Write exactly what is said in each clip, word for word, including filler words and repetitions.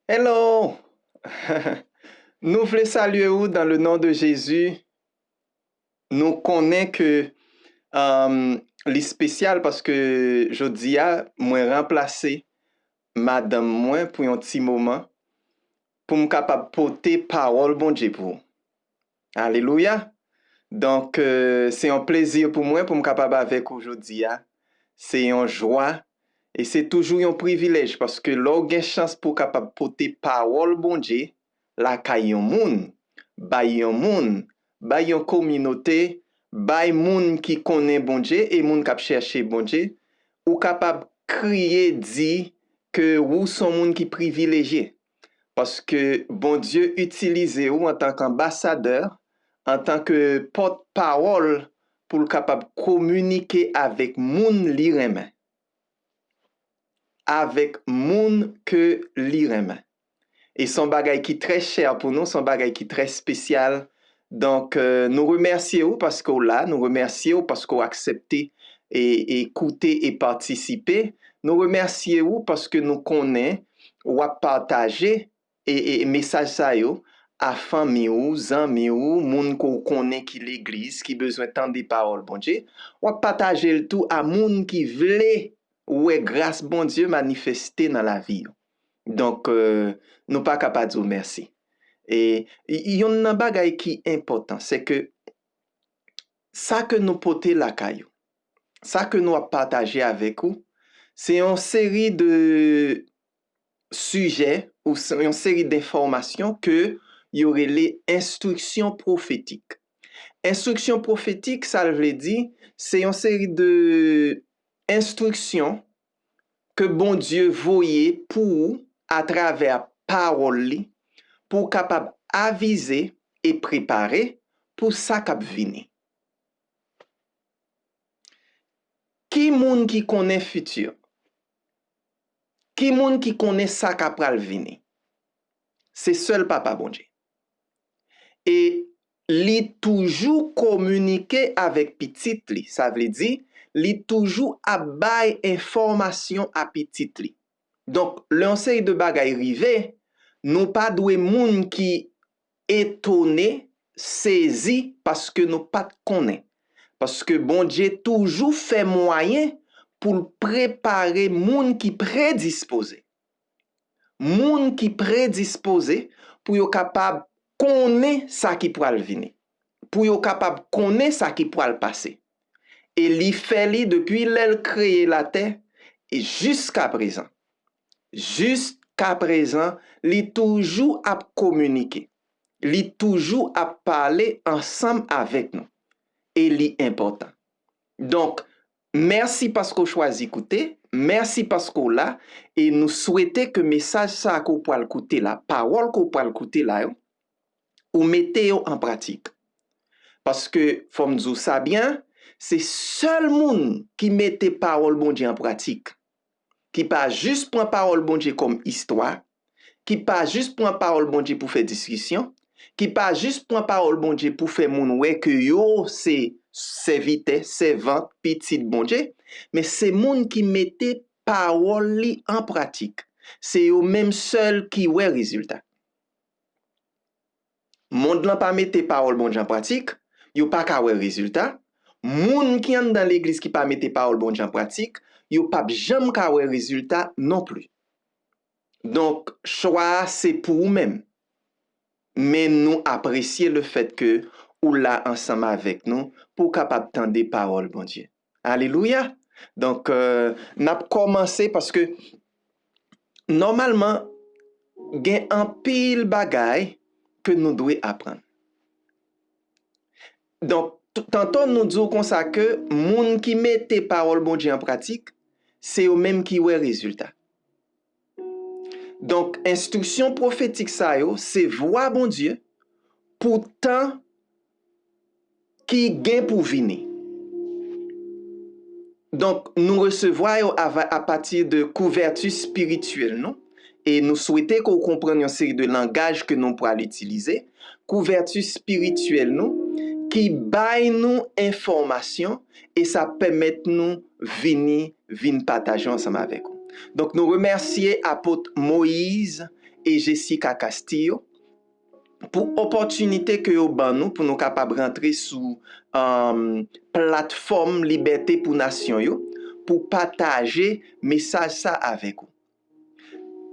Hello! Nou vle salye ou dans le nom de Jésus. Nou konnen ke um, li espesyal paske jodi a mwen ranplase madanm mwen pou yon ti moman pou m kapab pote pawòl Bondye pou ou. Alelouya! Donk, euh, se yon plezi pou mwen pou m kapab avèk ou jodi a. Se yon jwa e se toujou yon privilèj paske lè w gen chans pou w kapab pote pawòl Bondye lakay yon moun, bay yon moun, bay yon kominote, bay moun ki konnen Bondye e moun k ap chèche Bondye, ou kapab kriye di ke ou s on moun ki privilejye. Paske Bondye itilize ou antanke anbasadè, antanke pòtpawòl pou l kapab kominike avèk moun li renmen. Avèk moun ke li renmen. E s on bagay ki trè chè pou nou, s on bagay ki trè espesyal. Donk, euh, nou remèsye ou paske w la, nou remèsye ou paske w aksepte e, e koute e patisipe. Nou remèsye ou paske nou konnen w ap pataje e, e mesaj sa yo a fanmi ou, zanmi ou, moun ke w konnen ki legliz, ki bezwen tande pawòl Bondye. W ap pataje l tou a moun ki vle wè gras Bondye manifeste nan lavi yo. Donk, euh, nou pa ka pa di w mèsi. E y- yonn nan bagay ki enpòtan, se ke sa ke nou pote lakay ou, sa ke nou ap pataje avèk ou, se yon seri de sijè ou se- yon seri denfòmasyon ke yo rele enstriksyon pwofetik. Enstriksyon pwofetik, sa l vle di, se yon seri de enstriksyon ke Bondye voye pou ou atravè pawòl li, pou w kapab avize e prepare pou sa k ap vini. Ki moun ki konnen fiti? Ki moun ki konnen sa k ap pral vini? Se sèl Papa Bondye. E li toujou kominike avèk pitit li. Sa vle di, li toujou ap bay enfòmasyon a pitit li. Donk, lè yon seri de bagay rive, nou pa dwe moun ki etone, sezi, paske nou pa t konnen. Paske Bondye toujou fè mwayen pou l prepare moun ki predispoze. Moun ki predispoze pou yo kapab konnen sa ki pral vini, pou yo kapab konnen sa ki pral pase. E li fè li depi lè l kreye latè e jiska prezan. Jiska prezan, li toujou ap kominike. Li toujou ap pale ansanm avèk nou. E li enpòtan. Donk, mèsi paske w chwazi koute, mèsi paske w la, e nou swete ke mesaj sa a ke w pral koute la, pawòl ke w pral koute la yo, ou mete yo an pratik. Paske, fò m di w sa byen, se sèl moun ki mete pawòl Bondye an pratik, ki pa jis pran pawòl Bondye kòm istwa, ki pa jis pran pawòl Bondye pou fè diskisyon, ki pa jis pran pawòl Bondye pou fè moun wè ke yo se sèvitè, sèvant, pitit Bondye, men se moun ki mete pawòl li an pratik. Se yo menm sèl ki wè rezilta. Mond lan pa mete pawòl Bondye an pratik, yo pa ka wè rezilta. Moun ki anndan legliz ki pa mete pawòl Bondye an pratik, yo p ap janm ka wè rezilta non pli. Donk, chwa a se pou ou menm. Men nou apresye lefèt ke ou la ansanm avèk nou pou w kapab tande pawòl Bondye. Alelouya! Donk, euh, n ap kòmanse paske nòmalman gen anpil bagay ke nou dwe aprann. Donk, t- tanto nou di w konsa ke moun ki mete pawòl Bondye an pratik, se yo menm ki wè rezilta. Donk, enstriksyon pwofetik sa yo se vwa Bondye pou tan ki gen pou vini. Donk, nou resevwa yo ava- apati de kouvèti espirityèl nou, e nou swete ke w konprann yon seri de langaj ke nou pral itilize. Kouvèti espirityèl nou ki bay nou enfòmasyon e sa pèmèt nou vini, vin pataje ansanm avèk ou. Donk, nou remèsye apot Moyiz e Jessica Castillo pou opòtinite ke yo ban nou pou nou kapab rantre sou, um, platfòm Libète pou Nasyon yo pou pataje mesaj sa avèk ou.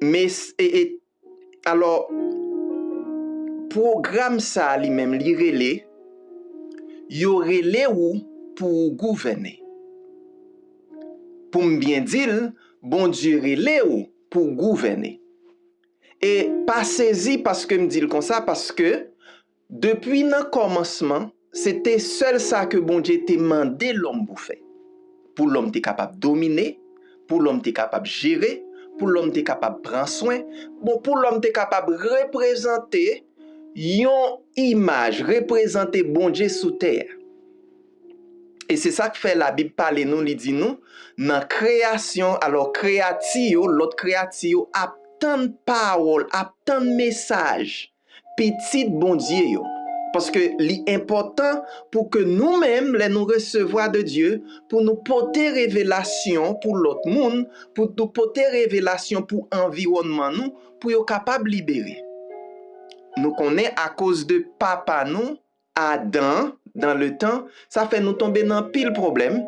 Mes, e, e, alò, pwogram sa li menm, li rele, yo rele ou pou w gouvène. Pou m byen di l, Bondye rele ou pou w gouvène. E pa sezi paske m di l konsa, paske depi nan kòmansman, se te sèl sa ke Bondye te mande lòm pou fè. Pou lòm te kapab domine, pou lòm te kapab jere, pou lòm te kapab pran swen, bon, pou lòm te kapab reprezante yon imaj, reprezante Bondye sou tè a. E se sa k fè Labib pale nou, li di nou, nan kreyasyon, alò kreyati yo, lòt kreyati yo ap tann pawòl, ap tann mesaj pitit Bondye yo. Paske li enpòtan pou ke nou menm, lè nou resevwa de Dye, pou nou pote revelasyon pou lòt moun, pou nou pote revelasyon pou anviwònman nou, pou yo kapab libere. Nou konnen akoz de papa nou, Adan, dans le temps, sa fè nou tonbe nan anpil pwoblèm,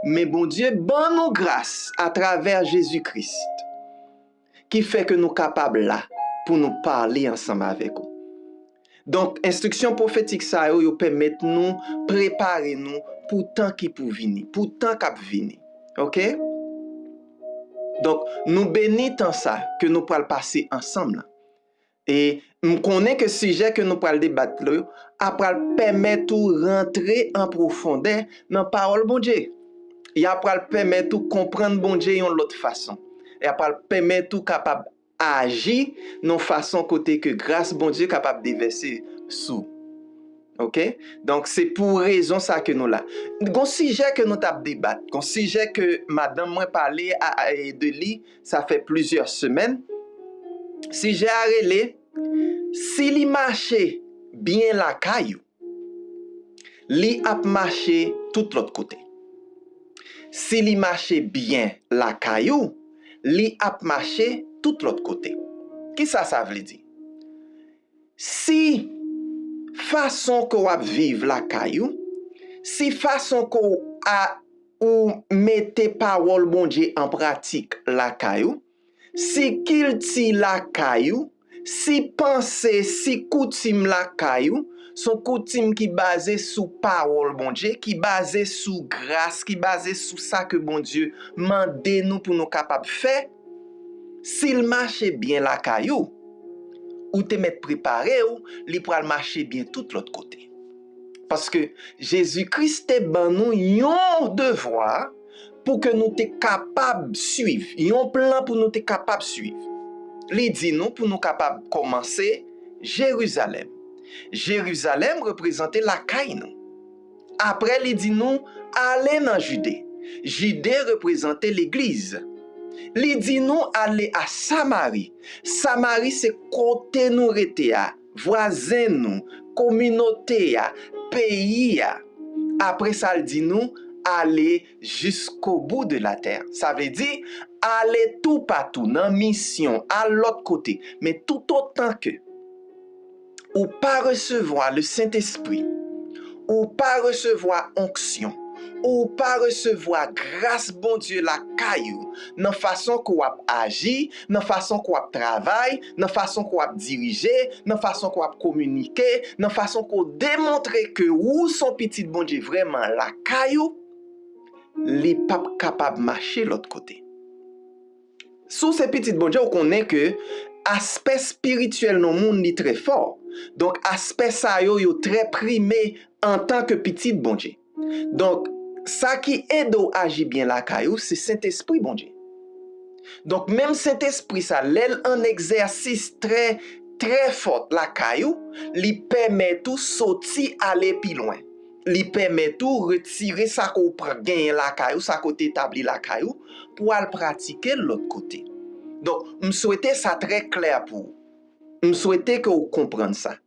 men Bondye ban nou gras atravè Jezi Kris, ki fè ke nou kapab la pou nou pale ansanm avèk ou. Donk, enstriksyon pwofetik sa yo, yo pèmèt nou prepare nou pou tan ki pou vini, pou tan k ap vini. Oke? Donk, nou beni tan sa ke nou pral pase ansanm lan. E m konnen ke sijè ke nou pral debat la yo a pral pèmèt ou rantre an pwofondè nan pawòl Bondye. Y a pral pèmèt ou konprann Bondye yon lòt fason. Y a pral pèmèt ou kapab aji nan yon fason kote ke gras Bondye kapab devèse sou. Oke? Donk, se pou rezon sa ke nou la. Gon sijè ke nou t ap debat, gon sijè ke madanm mwen pale a, a, e de li, sa fè plizyè semèn. Sijè a rele, si li mache byen lakay ou, li ap mache tout lòt kote. Si li mache byen lakay ou, li ap mache tout lòt kote. Kisa sa vle di? Si fason ke w ap viv lakay ou, si fason ke w a, ou mete pawòl Bondye an pratik lakay ou, si kilti lakay ou, si panse, si koutim lakay ou, se yon koutim ki baze sou pawòl Bondye, ki baze sou gras, ki baze sou sa ke Bondye mande nou pou nou kapab fè, si l mache byen lakay ou, ou te mèt prepare w, li pral mache byen tout lòt kote. Paske Jezi Kris te ban nou yon devwa pou ke nou te kapab swiv, yon plan pou nou te kapab swiv. Li di nou pou nou kapab kòmanse Jerizalèm. Jerizalèm reprezante lakay nou. Apre, li di nou, ale nan Jide. Jide reprezante legliz. Li di nou ale a Samari. Samari se kote nou rete a, vwazen nou, kominote a, peyi a. Apre sa, l di nou, ale jusqu'au bout de la terre. Sa vle di, ale toupatou, nan misyon, al lòt kote. Men toutotan ke ou pa resevwa le Sentespri, ou pa resevwa onksyon, ou pa resevwa gras Bondye lakay ou, nan fason ke w ap aji, nan fason ke w ap travay, nan fason ke w ap dirije, nan fason ke w ap kominike, nan fason ke w demontre ke ou se yon pitit Bondye vrèman lakay ou, li p ap kapab mache lòt kote. Si w se pitit Bondye, ou konnen ke aspè espirityèl nan moun li trè fò. Donk, aspè sa yo, yo trè prime antanke pitit Bondye. Donk, sa ki ede w aji byen lakay ou, se Sentespri Bondye. Donk, menm Sentespri sa, lè l an egzèsis trè, trè fò lakay ou, li pèmèt ou soti ale pi lwen. Li pèmèt ou retire sa ke w pran genyen lakay ou, sa ke w te etabli lakay ou, pou w al pratike l lòt kote. Donk, m swete sa trè klè pou ou. M swete ke w konprann sa.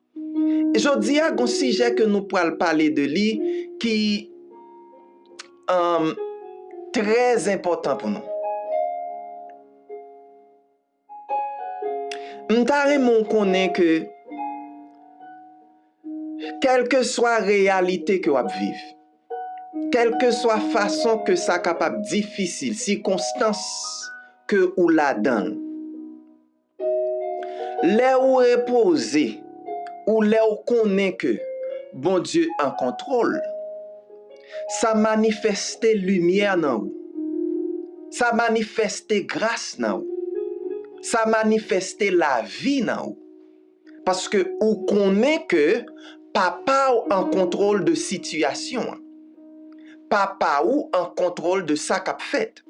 Jodi a, gon sijè ke nou pral pale de li ki, um, trè enpòtan pou nou. M ta renmen w konnen ke kèlkeswa reyalite ke w ap viv, kèlkeswa fason ke sa kapab difisil, sikonstans ke ou ladan l, lè ou repoze, ou lè ou konnen ke Bondye an kontwòl, sa manifeste limyè nan ou. Sa manifeste gras nan ou. Sa manifeste lavi nan ou. Paske ou konnen ke Papa w an kontwòl de sitiyasyon an. Papa w an kontwòl de sa k ap fèt.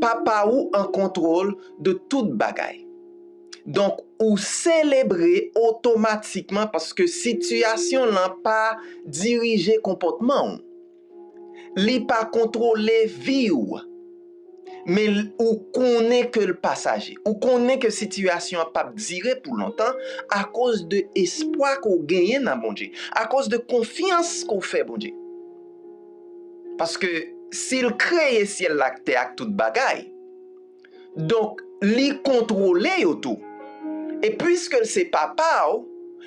Papa w an kontwòl de tout bagay. Donk, ou selebre otomatikman paske sitiyasyon lan pa dirije konpòtman w. Li pa kontwole vi w. Men l- ou konnen ke l pasaje. Ou konnen ke sitiyasyon an p ap dire pou lontan akoz de espwa ke w genyen nan Bondye, akoz de konfyans ke w fè Bondye. Paske si l kreye syèl la ak tè ak tout bagay, donk, li kontwole yo tou. E piske l se papa w,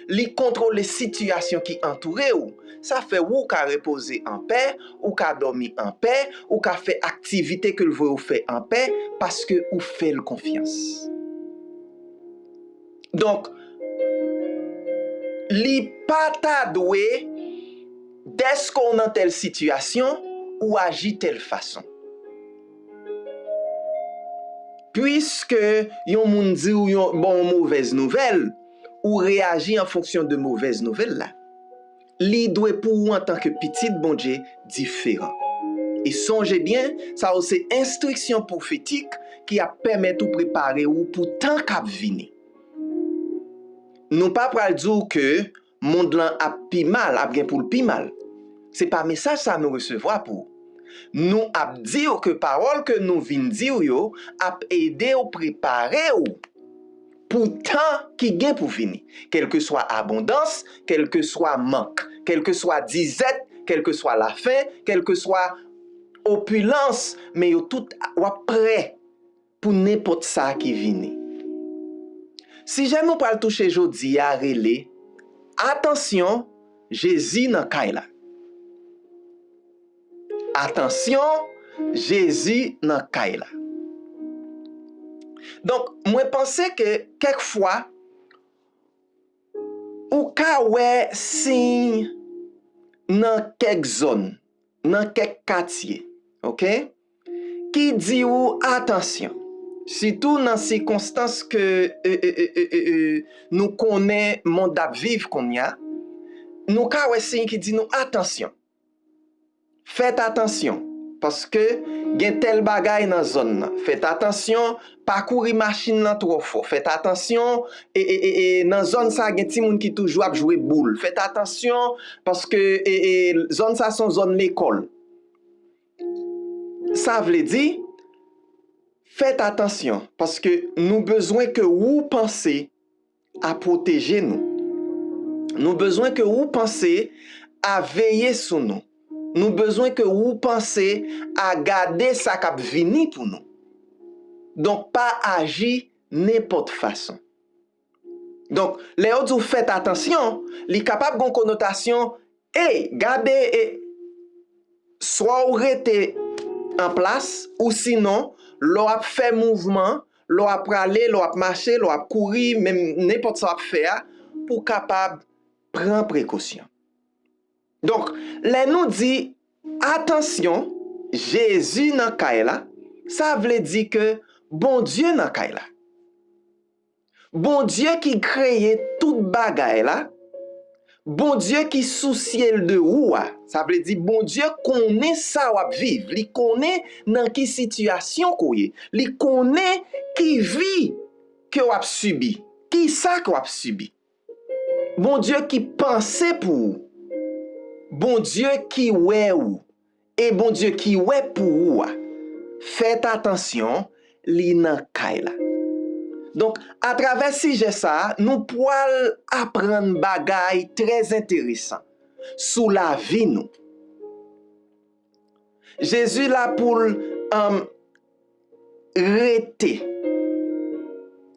li kontwole sitiyasyon ki antoure w. Sa fè ou ka repoze anpè, ou ka dòmi anpè, ou ka fè aktivite ke l voye w fè anpè, paske ou fè l konfyans. Donk, li pa ta dwe, dèske w nan tèl sitiyasyon, ou aji tèl fason. Piske yon moun di w yon, bon, yon movèz nouvèl, ou reyaji an fonksyon de movèz nouvèl la. Li dwe pou ou antanke pitit Bondye diferan. E sonje byen, sa yo se enstriksyon pwofetik ki ap pèmèt ou prepare ou pou tan k ap vini. Nou pa pral di w ke mond lan ap pi mal, ap gen pou l pi mal. Se pa mesaj sa nou resevwa pou ou. Nou ap di w ke pawòl ke nou vin di w yo ap ede w prepare w pou tan ki gen pou vini, kèlkeswa abondans, kèlkeswa mank, kèlkeswa dizèt, kèlkeswa lafen, kèlkeswa opilans, men yo tout, w ap prè pou nenpòt sa ki vini. Sijè nou pral touche jodi a rele, Atansyon, Jezi nan kay la. Atansyon, Jezi nan kay la. Donk, mwen panse ke kèk fwa, ou ka wè siy nan kèk zòn, nan kèk katye, oke? Ki di ou atansyon. Sitou nan sikonstans ke, e, e, e, e, e, e, nou konnen mond ap viv kounye a, nou ka wè siy ki di nou atansyon. Fèt atansyon, paske gen tèl bagay nan zòn nan. Fèt atansyon, pa kouri machin nan twò fò. Fèt atansyon, e, e, e, e, nan zòn sa gen timoun ki toujou ap jwe boul. Fèt atansyon, paske, e, e, zòn sa se yon zòn lekòl. Sa vle di, fèt atansyon, paske nou bezwen ke ou panse a pwoteje nou. Nou bezwen ke ou panse a veye sou nou. Nou bezwen ke ou panse a gade sa k ap vini pou nou. Donk, pa aji nenpòt fason. Donk, lè yo di w fèt atansyon, li kapab gon konotasyon, ey, gade, e, swa w rete an plas, ou sinon, lè w ap fè mouvman, lè w ap prale, lè w ap mache, lè w ap kouri, menm nenpòt sa w ap fè a, pou w kapab pran prekosyon. Donk, lè nou di, atansyon, Jezi nan kay la, sa vle di ke Bondye nan kay la. Bondye ki kreye tout bagay la, Bondye ki sousye l de ou a, sa vle di Bondye konnen sa w ap viv, li konnen nan ki sitiyasyon ke w ye, li konnen ki vi ke w ap sibi, ki sa ke w ap sibi. Bondye ki panse pou ou, Bondye ki wè ou, e Bondye ki wè pou ou a. Fèt atansyon, li nan kay la. Donk, atravè sijè sa a, nou pwal aprann bagay trè enteresan sou lavi nou. Jezi la pou l, um, rete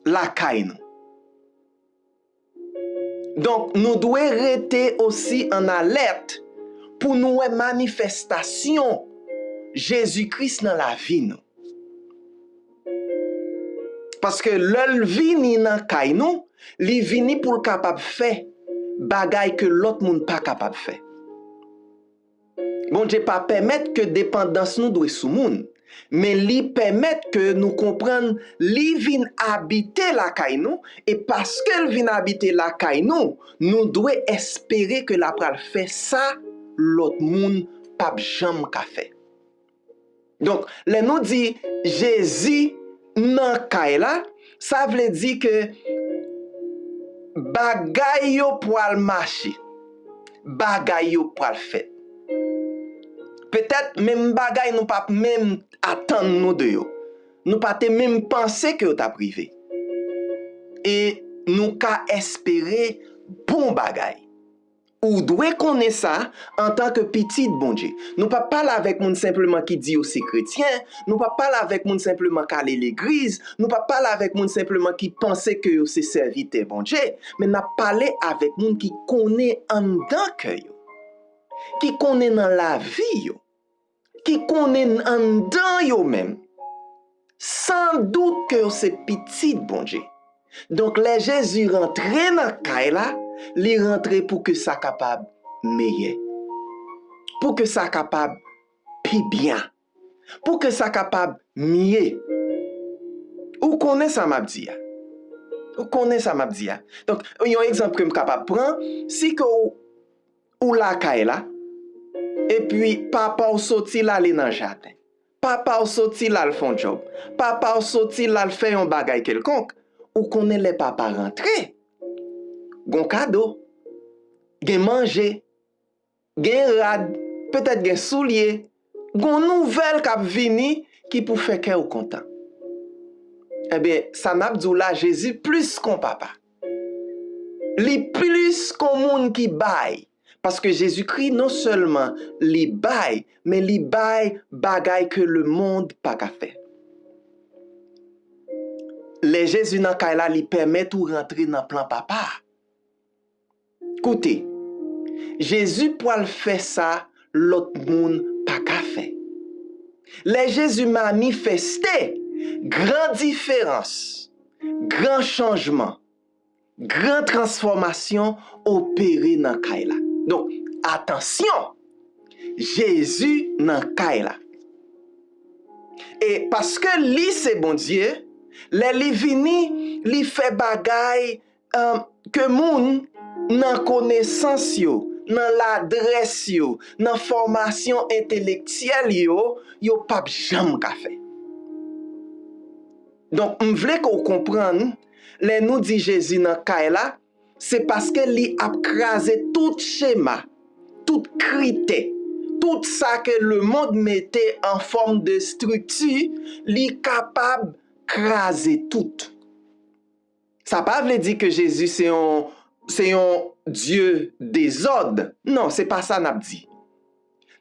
lakay nou. Donk, nou dwe rete osi an alèt pou nou wè manifestasyon Jezi Kris nan lavi nou. Paske lè l vini nan kay nou, li vini pou l kapab fè bagay ke lòt moun pa kapab fè. Bondye pa pèmèt ke depandans nou dwe sou moun, men li pèmèt ke nou konprann li vin abite lakay nou, e paske l vin abite lakay nou, nou dwe espere ke l ap pral fè sa lòt moun p ap janm ka fè. Donk, lè nou di Jezi nan kay la, sa vle di ke bagay yo pral mache, bagay yo pral fèt. Petèt menm bagay nou p ap menm atann nou de yo. Nou pa te menm panse ke yo t ap rive. E nou ka espere bon bagay. Ou dwe konnen sa antanke pitit Bondye. Nou p ap pale avèk moun senpleman ki di yo se kretyen, nou p ap pale avèk moun senpleman k ale legliz, nou p ap pale avèk moun senpleman ki panse ke yo se sèvitè Bondye, men n ap pale avèk moun ki konnen anndan kè yo, ki konnen nan lavi yo, ki konnen anndan yo menm, san dout ke yo se pitit Bondye. Donk, lè Jezi rantre nan kay la, li rantre pou ke sa kapab meyè, pou ke sa kapab pi byen, pou ke sa kapab mye. Ou konnen sa m ap di a. Ou konnen sa m ap di a. Donk, yon egzanp ke m kapab pran, si ke w ou lakay la, epi papa w soti l ale nan jaden, papa w soti l al fè yon djòb, papa w soti l al fè yon bagay kèlkonk, ou konnen lè papa rantre, gon kado, gen manje, gen rad, petèt gen soulye, gon nouvèl k ap vini ki pou fè kè w kontan. Ebyen, sa n ap di w la, Jezi plis kon papa. Li plis kon moun ki bay. Paske Jezikri non sèlman li bay, men li bay bagay ke lemonn pa ka fè. Lè Jezi nan kay la, li pèmèt ou rantre nan plan papa a. Koute, Jezi pral fè sa lòt moun pa ka fè. Lè Jezi manifeste, gran diferans, gran chanjman, gran transfòmasyon opere nan kay la. Donk, atansyon, Jezi nan kay la. E paske li se Bondye, lè li vini, li fè bagay, eh, ke moun nan konesans yo, nan ladrès yo, nan fòmasyon entelektyèl yo, yo p ap janm ka fè. Donk, m vle ke w konprann, lè nou di Jezi nan kay la, se paske li ap kraze tout chema, tout kritè, tout sa ke lemonn mete an fòm de estrikti, li kapab kraze tout. Sa pa vle di ke Jezi se yon, se yon Dye dezòd. Non, se pa sa n ap di.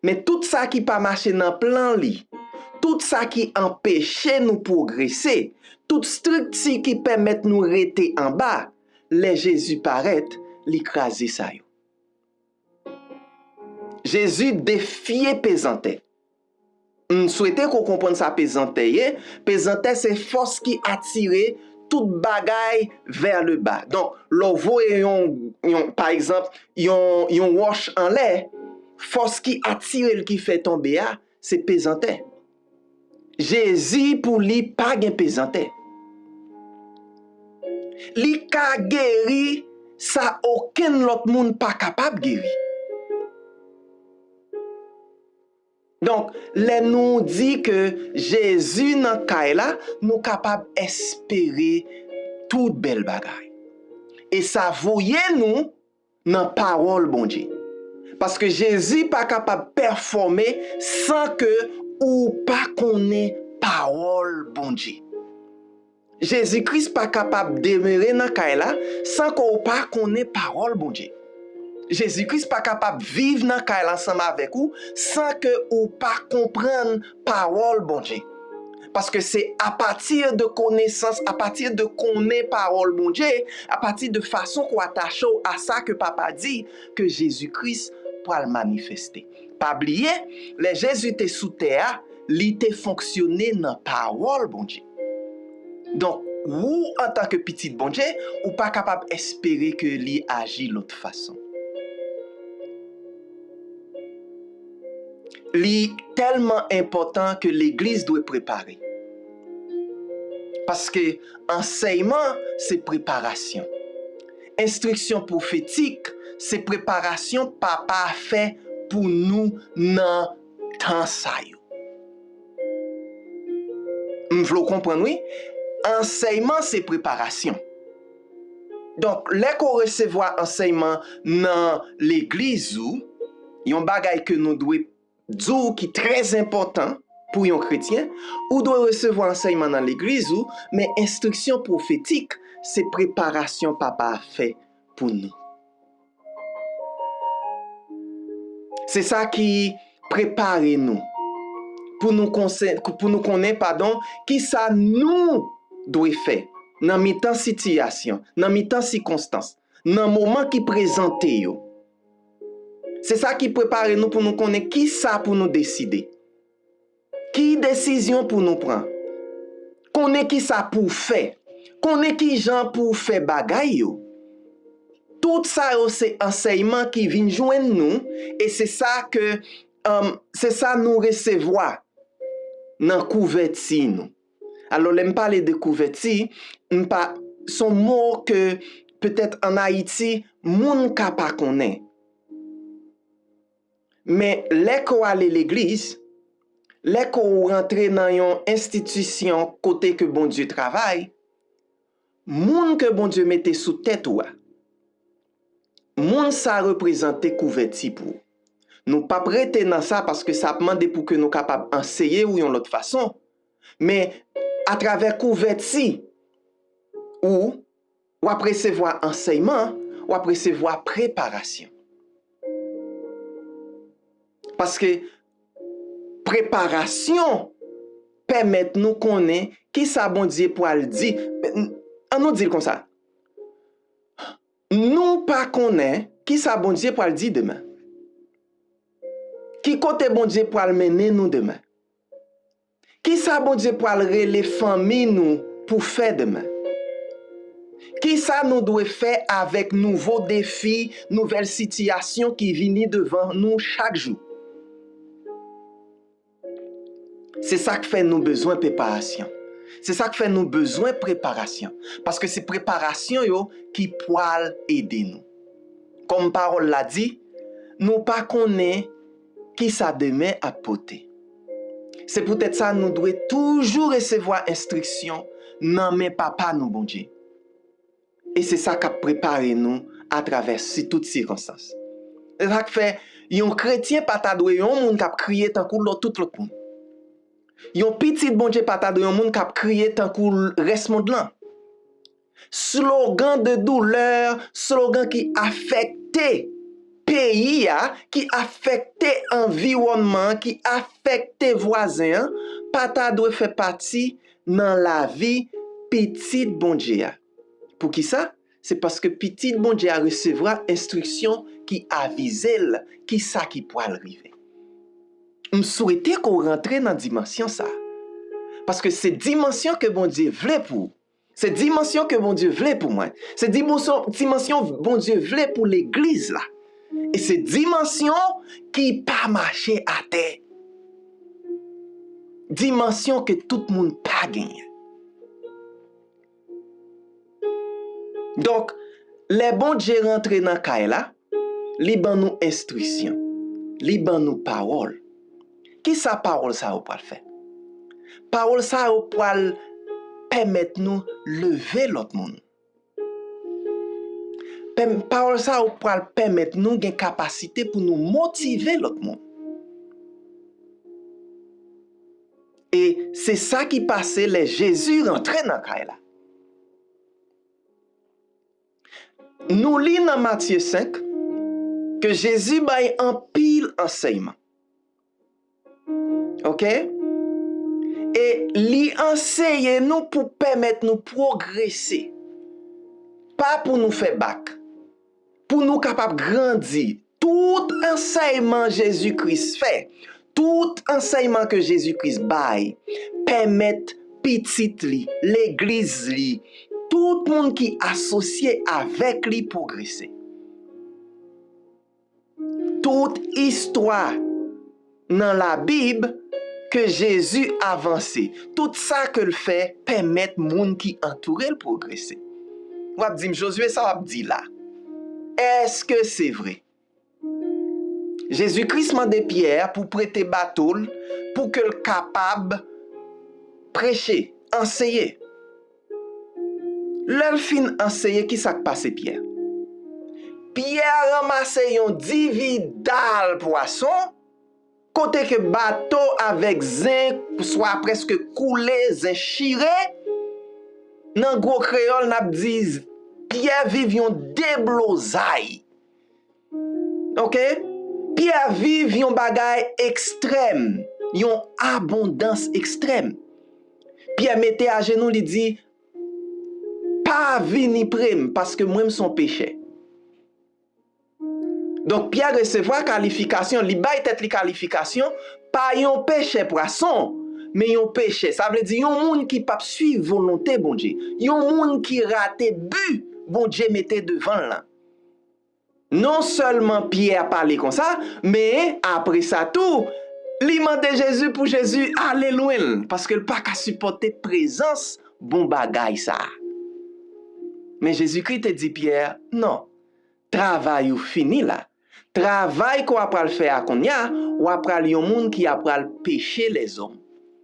Men tout sa ki pa mache nan plan li, tout sa ki anpeche nou pwogrese, tout estrikti ki pèmèt nou rete anba, lè Jezi parèt, li kraze sa yo. Jezi defye pezantè. M swete ke w konprann sa pezantè ye. Pezantè se fòs ki atire tout bagay vers le bas. Donk, lè w voye yon, yon, pa egzanp, yon, yon wòch anlè, fòs ki atire l ki fè tonbe a, se pezantè. Jezi, pou li, pa gen pezantè. Li ka geri sa okenn lòt moun pa kapab geri. Donk, lè nou di ke Jezi nan kay la, nou kapab espere tout bèl bagay. E sa voye nou nan pawòl Bondye. Paske Jezi pa kapab pèfòme san ke ou pa konnen pawòl Bondye. Jezi Kris pa kapab demere nan kay la san ke w pa konnen pawòl Bondye. Jezi Kris pa kapab viv nan kay la ansanm avèk ou san ke ou pa konprann pawòl Bondye. Paske se apati de konesans, apati de konnen pawòl Bondye, apati de fason ke w atache w a sa ke Papa di, ke Jezi Kris pral manifeste. Pa bliye, lè Jezi te sou tè a, li te fonksyone nan pawòl Bondye. Donk, ou, antanke pitit Bondye, ou pa kapab espere ke li aji lòt fason. Li tèlman enpòtan ke legliz dwe prepare. Paske ansèyman se preparasyon. Enstriksyon pwofetik se preparasyon Papa fè pou nou nan tan sa yo. M vle w konprann, wi. Ansèyman se preparasyon. Donk, lè ke w resevwa ansèyman nan legliz ou, yon bagay ke nou dwe di w ki trè enpòtan pou yon kretyen, ou dwe resevwa ansèyman nan legliz ou, men enstriksyon pwofetik se preparasyon Papa a fè pou nou. Se sa ki prepare nou pou nou konse-, pou nou konnen, padon, kisa nou dwe fè nan mitan sitiyasyon, nan mitan sikonstans, nan moman ki prezante yo. Se sa ki prepare nou pou nou konnen kisa pou nou deside. Ki desizyon pou nou pran? Konnen kisa pou w fè. Konnen kijan pou w fè bagay yo. Tout sa yo se ansèyman ki vin jwenn nou, e se sa ke, um, se sa nou resevwa nan kouvèti nou. Alò, lè m pale de kouvèti, m pa, se yon mo ke petèt ann Ayiti, moun ka pa konnen. Men lè ke w ale legliz, lè ke w rantre nan yon enstitisyon kote ke Bondye travay, moun ke Bondye mete sou tèt ou a, moun sa reprezante kouvèti pou ou. Nou p ap rete nan sa paske sa ap mande pou ke nou kapab anseye w yon lòt fason. Men atravè kouvèti ou, w ap resevwa ansèyman, w ap resevwa preparasyon. Paske preparasyon pèmèt nou konnen kisa Bondye pral di. Ann nou di l konsa. Nou pa konnen kisa Bondye pral di demen. Ki kote Bondye pral mennen nou demen? Kisa Bondye pral rele fanmi nou pou fè demen? Kisa nou dwe fè avèk nouvo defi, nouvèl sitiyasyon ki vini devan nou chak jou? Se sa k fè nou bezwen preparasyon. Se sa k fè nou bezwen preparasyon. Paske se preparasyon yo ki pral ede nou. Kòm pawòl la di, nou pa konnen kisa demen ap pote. Se poutèt sa nou dwe toujou resevwa enstriksyon nan men Papa nou Bondye. E se sa k ap prepare nou atravè si tout sikonstans. Se sa k fè yon kretyen pa ta dwe yon moun k ap kriye tankou lòt, tout lòt moun. Yon pitit Bondye pa ta dwe yon moun k ap kriye tankou l-, rès mond lan. Slogan de doulè, slogan ki afekte peyi a, ki afekte anviwònman an, ki afekte vwazen an, pa ta dwe fè pati nan lavi pitit Bondye a. Poukisa? Se paske pitit Bondye a resevwa enstriksyon ki avize l kisa ki pral rive. M swete ke w rantre nan dimansyon sa a. Paske se dimansyon ke Bondye vle pou ou. Se dimansyon ke Bondye vle pou mwen. Se dimansyon, dimansyon Bondye vle pou legliz la. E se dimansyon ki pa mache atè. Dimansyon ke tout moun pa genyen. Donk, lè Bondye rantre nan kay la, li ban nou enstriksyon, li ban nou pawòl. Kisa pawòl sa yo pral fè? Pawòl sa yo pral pèmèt nou leve lòt moun. Pèm-, pawòl sa yo pral pèmèt nou gen kapasite pou nou motive lòt moun. E se sa ki pase lè Jezi rantre nan kay la. Nou li nan Matye senk ke Jezi bay anpil ansèyman. Oke? E li anseye nou pou pèmèt nou pwogrese, pa pou nou fè bak, pou nou kapab grandi. Tout ansèyman Jezi Kris fè, tout ansèyman ke Jezi Kris bay, pèmèt pitit li, legliz li, tout moun ki asosye avèk li pwogrese. Tout istwa nan Labib ke Jezi avanse, tout sa ke l fè pèmèt moun ki antoure l pwogrese. W ap di m, "Jozye, sa w ap di la, èske se vre?" Jezi Kris mande Pyè pou prete bato l pou ke l kapab preche, anseye. Lè l fin anseye, ki sa k pase Pyè? Pyè ranmase yon dividal pwason, kote ke bato avèk zen swa prèske koule, zen chire. Nan gwo kreyòl, n ap di Pyè viv yon deblozay. Oke? Pyè viv yon bagay ekstrèm, yon abondans ekstrèm. Pyè mete ajenou, li di, "Pa vini pre m, paske mwen, m se yon pechè." Donk, Pyè resevwa kalifikasyon, li bay tèt li kalifikasyon, pa yon pechè pwason, men yon pechè. Sa vle di yon moun ki p ap suiv volonte Bondye, yon moun ki rate bi Bondye mete devan l lan. Non sèlman Pyè pale konsa, men apre sa tou, li mande Jezi pou Jezi ale lwen l, paske l pa ka sipòte prezans bon bagay sa a. Men Jezikri te di Pyè, "Non, travay ou fini la. Travay ke w apral fè a kounye a, w apral yon moun ki apral peche lèzòm."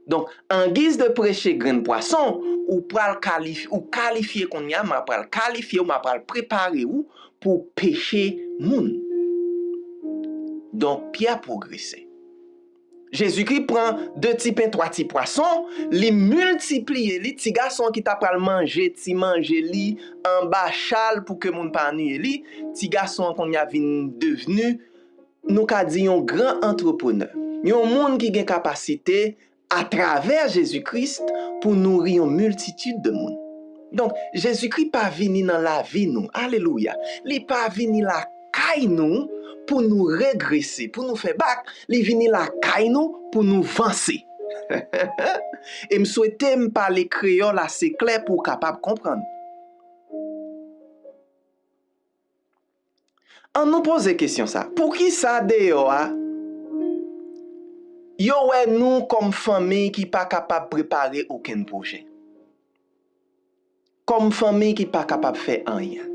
Donk, an giz de preche grenn pwason, ou pral kalif-, ou kalifye kounye a, m apral kalifye w, m apral prepare w pou peche moun. Donk, Pyè pwogrese. Jezikri pran de ti pen, twa ti pwason, li miltipliye li, ti gason an ki ta pral manje ti manje li anba cha l pou ke moun pa annuiye li, ti gason an kounye a vin devni, nou ka di, yon gran antreprenè, yon moun ki gen kapasite atravè Jezikri pou nouri yon miltitid de moun. Donk, Jezikri pa vini nan lavi nou, alelouya, li pa vini lakay nou pou nou regrese, pou nou fè bak, li vini lakay nou pou nou vanse. E m swete m pale kreyòl ase klè pou w kapab konprann. Ann nou poze kesyon sa. Poukisa deyò a, yo wè nou kòm fanmi ki pa kapab prepare okenn pwojè? Kòm fanmi ki pa kapab fè anyen?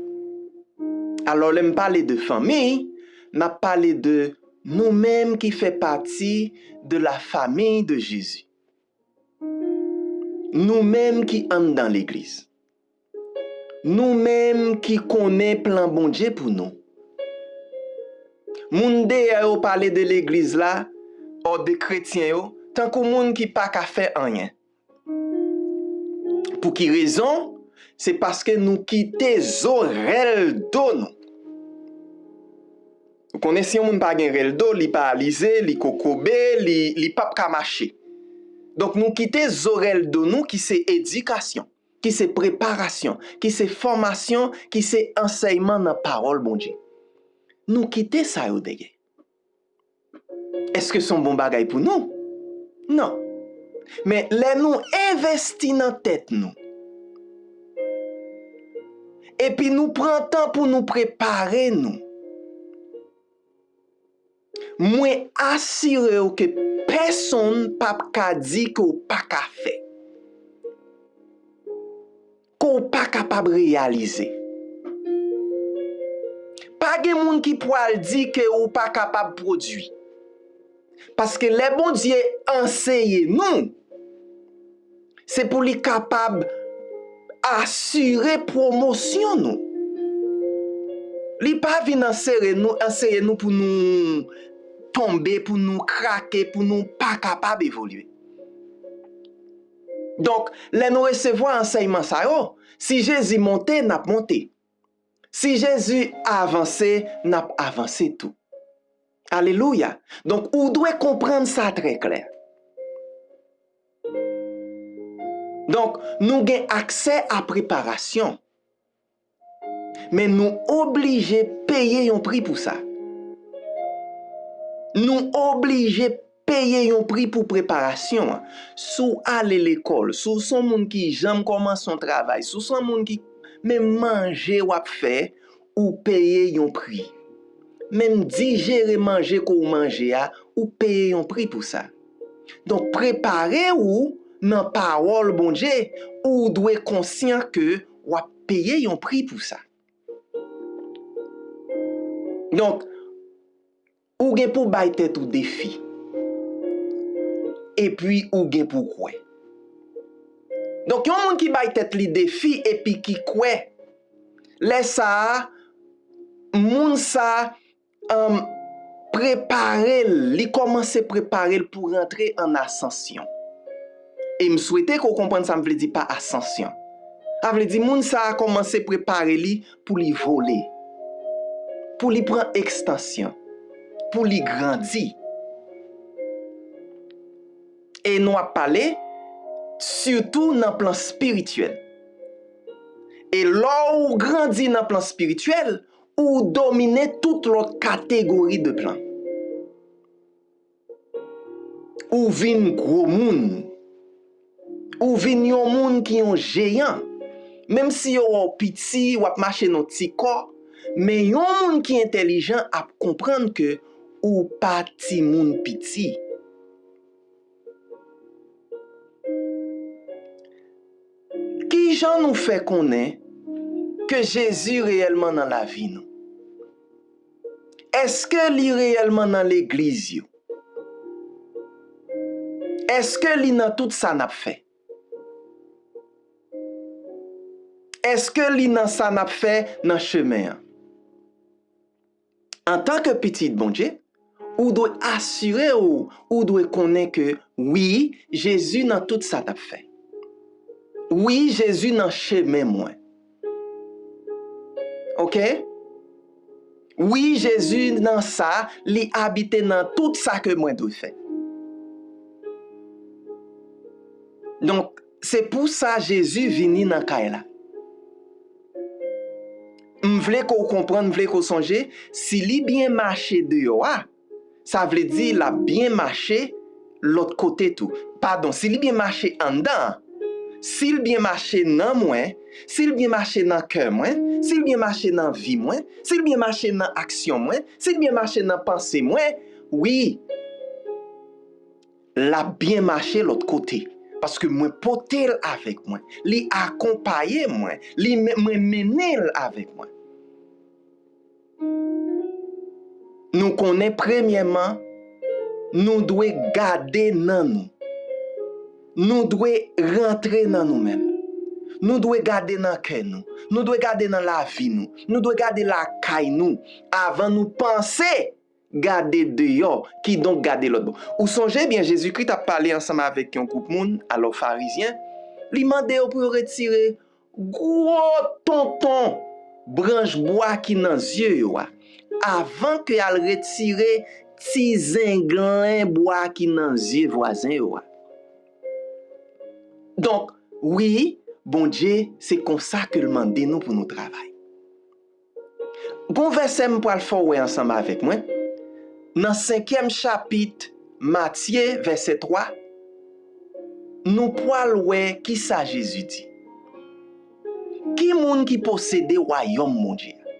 Alò, lè m pale de fanmi, n ap pale de nou menm ki fè pati de la famille de Jésus. Nou menm ki anndan legliz. Nou menm ki konnen plan Bondye pou nou. Moun deyò yo pale de legliz la, ò, de kretyen yo, tankou moun ki pa ka fè anyen. Pou ki rezon? Se paske nou kite zo rèl do nou. Ou konnen si yon moun pa gen rèl do, li paralize, li kokobe, li, li p ap ka mache. Donk, nou kite zo rèl do nou ki se edikasyon, ki se preparasyon, ki se fòmasyon, ki se ansèyman nan pawòl Bondye. Nou kite sa yo dèyè. Èske se yon bon bagay pou nou? Non. Men lè nou envesti nan tèt nou, epi nou pran tan pou nou prepare nou, mwen asire w ke pèsonn p ap ka di ke w pa ka fè, ke w pa kapab reyalize. Pa gen moun ki pwal di ke ou pa kapab pwodui. Paske lè Bondye anseye nou, se pou li kapab asire pwomosyon nou. Li pa vin ansere nou, anseye nou pou nou tonbe, pou nou krake, pou nou pa kapab evolye. Donk, lè nou resevwa ansèyman sa yo, si Jezi monte, n ap monte. Si Jezi avanse, n ap avanse tou. Alelouya! Donk, ou dwe konprann sa trè klè. Donk, nou gen aksè a preparasyon. Men nou oblije peye yon pri pou sa. Nou oblije peye yon pri pou preparasyon an. Si w ale lekòl, si w se yon moun ki janm kòmanse yon travay, si w se yon moun ki, menm manje w ap fè, ou peye yon pri. Menm dijere manje ke w manje a, ou peye yon pri pou sa. Donk, prepare w nan pawòl Bondye, ou dwe konsyan ke w ap peye yon pri pou sa. Donk, ou gen pou bay tèt ou defi. Epi ou gen pou kwè. Donk, yon moun ki bay tèt li defi epi ki kwè, lè sa a, moun sa a, um, prepare l, li kòmanse prepare l pou rantre an asansyon. E m swete ke w konprann sa m vle di pa asansyon. Sa vle di moun sa a kòmanse prepare li pou li vole, pou li pran ekstansyon, pou li grandi. E nou ap pale sitou nan plan espirityèl. E lè w grandi nan plan espirityèl, ou domine tout lòt kategori de plan. Ou vin gwo moun. Ou vin yon moun ki yon jeyan. Menm si yo wè w piti, w ap mache nan ti kò, men yon moun ki entèlijan ap konprann ke ou pa timoun piti. Kijan nou fè konnen ke Jezi reyèlman nan lavi nou? Èske li reyèlman nan legliz yo? Èske li nan tout sa n ap fè? Èske li nan sa n ap fè nan chemen an? Antanke pitit Bondye, ou dwe asire w, ou dwe konnen ke wi, Jezi nan tout sa n ap fè. Wi, Jezi nan chemen mwen. Oke? Wi, Jezi nan sa, li abite nan tout sa ke mwen dwe fè. Donk, se pou sa Jezi vini nan kay la. M vle ke w konprann, m vle ke w sonje, si li byen mache deyò a, sa vle di l ap byen mache lòt kote tou. Padon, si li byen mache anndan an, si l byen mache nan mwen, si l byen mache nan kè mwen, si l byen mache nan vi mwen, si l byen mache nan aksyon mwen, si l byen mache nan panse mwen, wi, l ap byen mache lòt kote. Paske mwen pote l avèk mwen. Li akonpaye mwen. Li men-, mwen mennen l avèk mwen. Nou konnen premyèman, nou dwe gade nan nou. Nou dwe rantre nan nou menm. Nou dwe gade nan kè nou. Nou dwe gade nan lavi nou. Nou dwe gade lakay nou. Avan nou panse gade deyò, kidonk gade lòt bò. Ou sonje byen, Jezikri t ap pale ansanm avèk yon gwoup moun, alò Farizyen, li mande yo pou yo retire gwo tonton branch bwa ki nan zye yo a, avan ke y al retire ti zenglen bwa ki nan zye vwazen yo a. Donk, wi, Bondye, se konsa ke l mande nou pou nou travay. Gon vèsè m pral fè w wè ansanm avèk mwen. Nan senkyèm chapit Matye, vèsè twa, nou pral wè ki sa Jezi di. Ki moun ki posede wayòm Bondye a?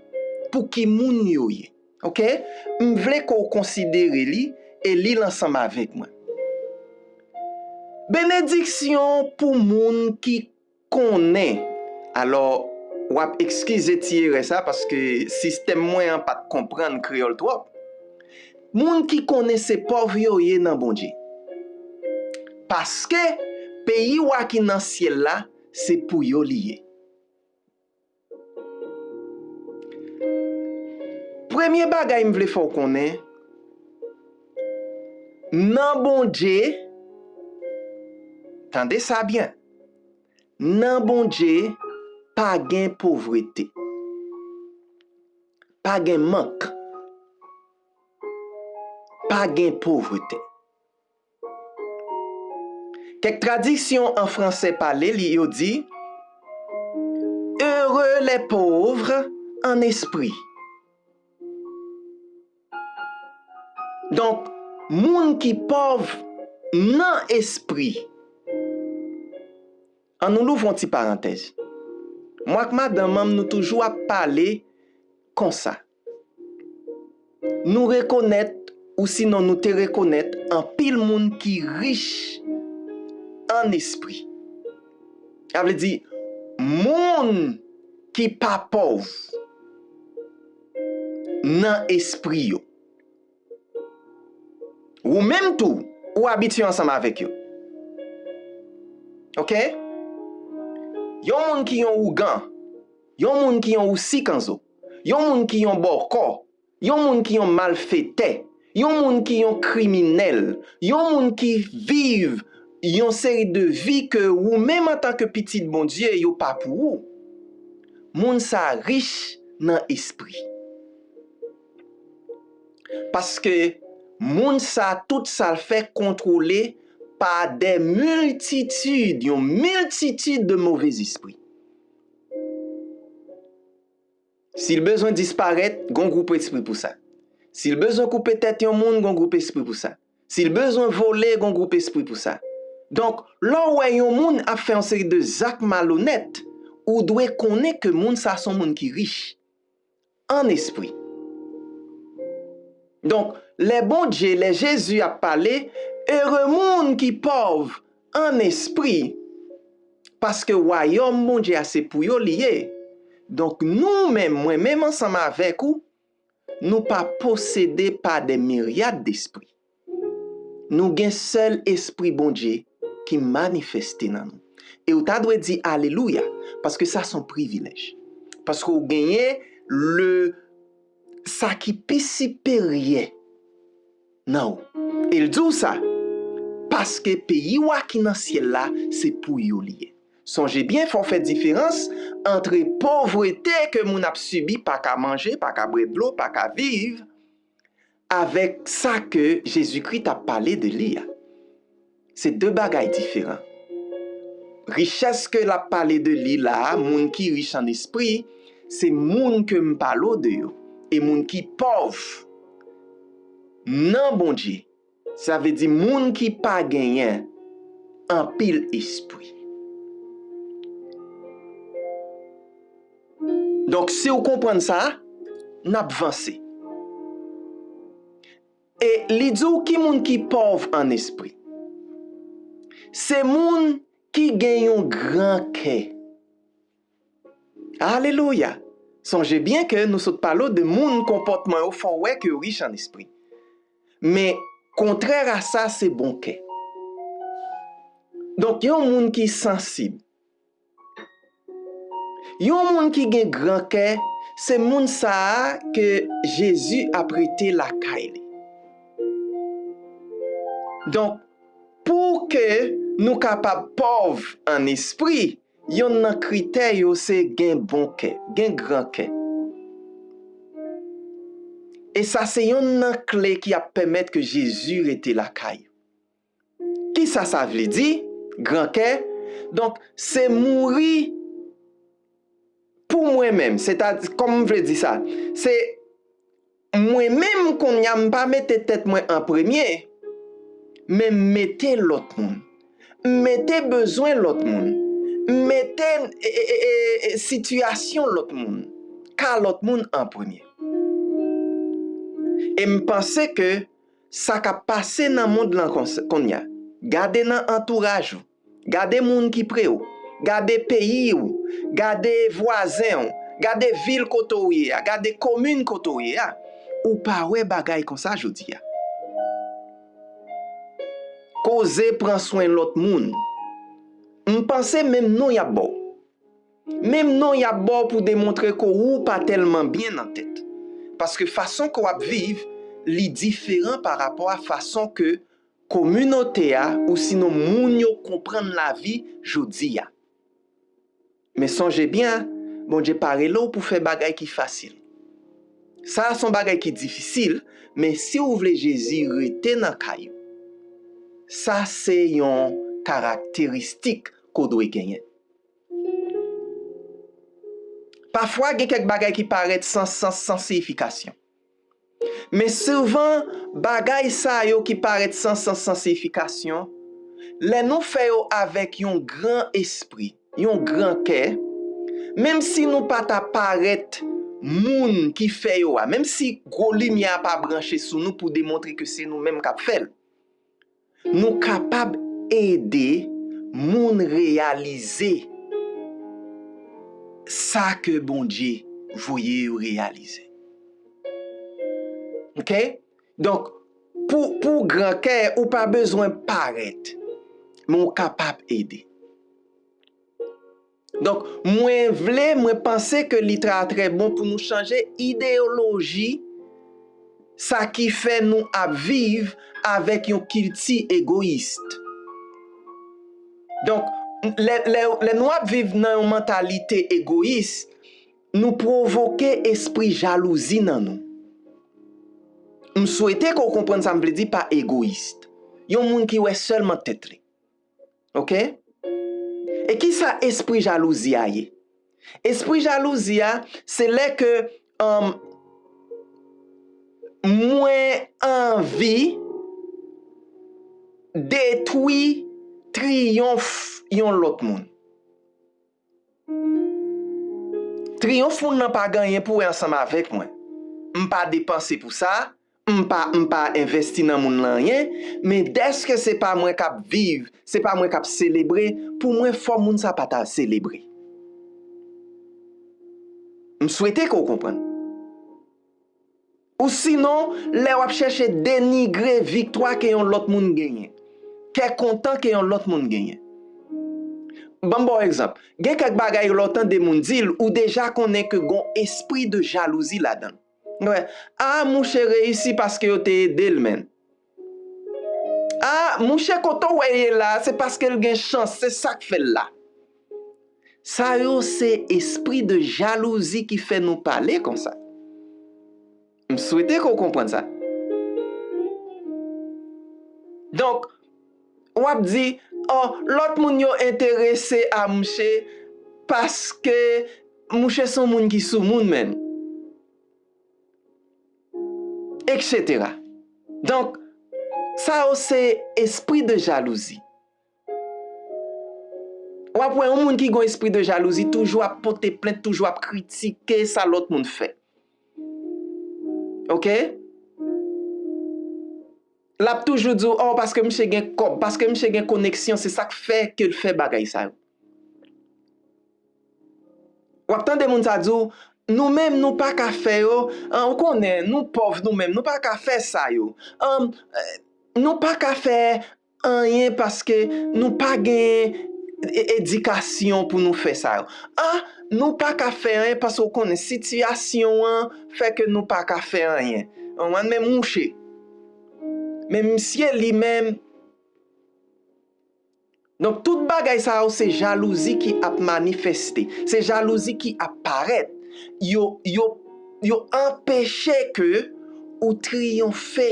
Pou ki moun yo ye? Oke? M vle ke w konsidere li e li l ansanm avèk mwen. Benediksyon pou moun ki konnen. Alò, w ap ekskize ti erè sa, paske sistèm mwen an pa t konprann kreyòl twòp. Moun ki konnen se pòv yo ye nan Bondye. Paske peyi wa ki nan syèl la, se pou yo li ye. Premye bagay m vle fè w konnen, nan Bondye, tande sa byen, nan Bondye, pa gen povrete, pa gen mank, pa gen povrete. Kèk tradiksyon an franse pale li, yo di, Heureux les pauvres en esprit. Donk, moun ki pòv nan espri. An nou louvri yon ti parantèz. Mwen ak madanm an m, nou toujou ap pale konsa. Nou rekonèt, ou sinon nou te rekonèt, anpil moun ki rich an espri. Sa vle di, moun ki pa pòv nan espri yo. Ou menm tou, ou abitye ansanm avèk yo. Oke? Yon moun ki yon ougan, yon moun ki yon ousikanzo, yon moun ki yon bòkò, yon moun ki yon malfetè, yon moun ki yon kriminèl, yon moun ki viv yon seri de vi ke ou menm antanke pitit Bondye yo pa pou ou. Moun sa rich nan espri. Paske moun sa, tout sa l fè kontwole pa de miltitid, yon miltitid de move espri. Si l bezwen disparèt, gon gwoup espri pou sa. Si l bezwen koupe tèt yon moun, gon gwoup espri pou sa. Si l bezwen vole, gon gwoup espri pou sa. Donk, lè w wè yon moun ap fè yon seri de zak malonèt, ou dwe konnen ke moun sa se yon moun ki rich an espri. Donk, lè Bondye, lè Jezi ap pale, ere moun ki pòv an espri, paske wayòm Bondye a se pou yo li ye. Donk, nou menm, mwen menm ansanm avèk ou, nou pa posede pa de miryad despri. Nou gen sèl Espri Bondye ki manifeste nan nou. E ou ta dwe di alelouya, paske sa se yon privilèj. Paske ou genyen le, sa ki pi siperyè nan ou. E l di w sa, paske peyi w a ki nan syèl la, se pou yo li ye. Sonje byen, fò w fè diferans antre povrete ke moun ap sibi, pa ka manje, pa ka bwè dlo, pa ka viv, avèk sa ke Jezikri t ap pale de li a. Se de bagay diferan. Richès ke l ap pale de li la a, moun ki rich an espri, se moun ke m pale w de yo. E moun ki pòv nan Bondye, sa vle di moun ki pa genyen anpil espri. Donk, si w konprann sa, n ap vanse. E li di w ki moun ki pòv an espri. Se moun ki gen yon gran kè. Alelouya! Sonje byen ke nou sot pale w de moun konpòtman yo fè w wè ke yo rich an espri. Men, kontrè a sa, se bon kè. Donk, yon moun ki sansib. Yon moun ki gen gran kè, se moun sa a ke Jezi ap rete lakay li. Donk, pou ke nou kapab pòv an espri, yonn nan kritè yo se gen bon kè, gen gran kè. E sa se yonn nan kle ki ap pèmèt ke Jezi rete lakay ou. Kisa sa vle di, gran kè? Donk, se mouri pou mwen menm. Sètadi, kòman m vle di sa? Se mwen menm kounye a, m pa mete tèt mwen an premye, men m mete lòt moun. M mete bezwen lòt moun. M mete, e, e, e, e, e, sitiyasyon lòt moun, ka lòt moun an premye. E m panse ke sa k ap pase nan mond lan konsa, kounye a. Gade nan antouraj ou. Gade moun ki pre w. Gade peyi w. Gade vwazen w. Gade vil kote w ye a. Gade komin kote w ye a. Ou pa wè bagay konsa jodi a. Koze pran swen lòt moun. M panse menm non y ap ba w. Menm non y ap ba w pou demontre ke ou pa tèlman byen nan tèt. Paske fason ke w ap viv, li diferan pa rapò a fason ke kominote a, ou sinon moun yo konprann lavi jodi a. Men sonje byen, Bondye pa rele w pou fè bagay ki fasil. Sa a se yon bagay ki difisil, men si w vle Jezi rete nan kay ou, sa se yon karakteristik ke w dwe genyen. Pafwa, gen kèk bagay ki parèt san sans, san siyifikasyon. Men souvan, bagay sa yo ki parèt san sans, san siyifikasyon, lè nou fè yo avèk yon gran espri, yon gran kè, menm si nou pa ta parèt moun ki fè yo a, menm si gwo limyè a pa branche sou nou pou demontre ke se nou menm k ap fè l, nou kapab ede moun reyalize sa ke Bondye voye yo reyalize. Oke? Donk, pou, pou gran kè, ou pa bezwen parèt, men ou kapab ede. Donk, mwen vle, mwen panse ke li trè, trè bon pou nou chanje ideyoloji sa ki fè nou ap viv avèk yon kilti egoyis. Donk, lè, lè, lè nou ap viv nan yon mantalite egoyis, nou pwovoke espri jalouzi nan nou. M swete ke w konprann sa m vle di pa egoyis. Yon moun ki wè sèlman tèt li. Oke? E kisa espri jalouzi a ye? Espri jalouzi a, se lè ke, um, mwen anvi detwi triyonf yon lòt moun. Triyonf moun nan pa gen anyen pou wè ansanm avèk mwen. M pa depanse pou sa, m pa, m pa envesti nan moun nan anyen, men dèske se pa mwen k ap viv, se pa mwen k ap selebre, pou mwen fò moun sa pa ta selebre. M swete ke w konprann. Ou sinon, lè w ap chèche denigre viktwa ke yon lòt moun genyen, kè kontan ke yon lòt moun genyen. Ban m ba w egzanp. Gen kèk bagay lè w tande moun di l, ou deja konnen ke gon espri de jalouzi ladan l. Wè, a, mouche reyisi paske yo te ede l, menn. A, mouche kote w wè ye la, se paske l gen chans, se sa k fè l la. Sa yo se espri de jalouzi ki fè nou pale konsa. M swete ke w konprann sa. Donk, w ap di, oh, lòt moun yo enterese a mouche paske mouche se yon moun ki soumoun, menn. Etsetera. Donk, sa yo se espri de jalouzi. W ap wè yon moun ki gon espri de jalouzi toujou ap pote plent, toujou ap kritike sa lòt moun fè. Oke? L ap toujou di w, oh, paske misye gen kòb, paske misye gen koneksyon, se sa k fè ke l fè bagay sa yo. W ap tande moun sa di w, nou menm, nou pa ka fè yo, an, ou konnen, nou pòv nou menm, nou pa ka fè sa yo. An, eh, nou pa ka fè anyen paske nou pa gen e-, edikasyon pou nou fè sa yo. An, nou pa ka fè anyen paske w konnen sitiyasyon an fè ke nou pa ka fè anyen. An, men mouche. Men misye li menm, Donk, tout bagay sa yo se jalouzi ki ap manifeste, se jalouzi ki ap parèt. Yo, yo, yo anpeche ke ou triyonfe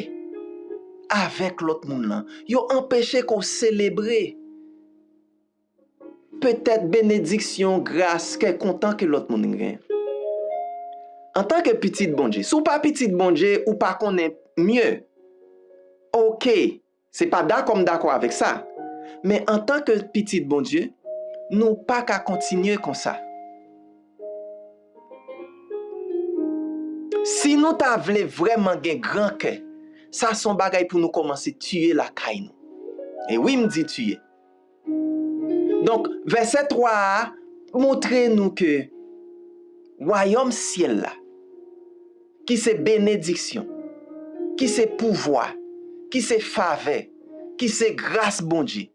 avèk lòt moun lan. Yo anpeche ke w selebre petèt benediksyon, gras, kè kontan ke lòt moun gen. Antanke pitit Bondye, si w pa pitit Bondye, ou pa konnen mye. Oke. Se pa dakò m dakò avèk sa. Men antanke pitit Bondye, nou pa ka kontinye konsa. Si nou ta vle vrèman gen gran kè, sa se yon bagay pou nou kòmanse tiye lakay nou. E wi, m di tiye. Donk, vèsè twa a montre nou ke wayòm syèl la, ki se benediksyon, ki se pouvwa, ki se favè, ki se gras Bondye,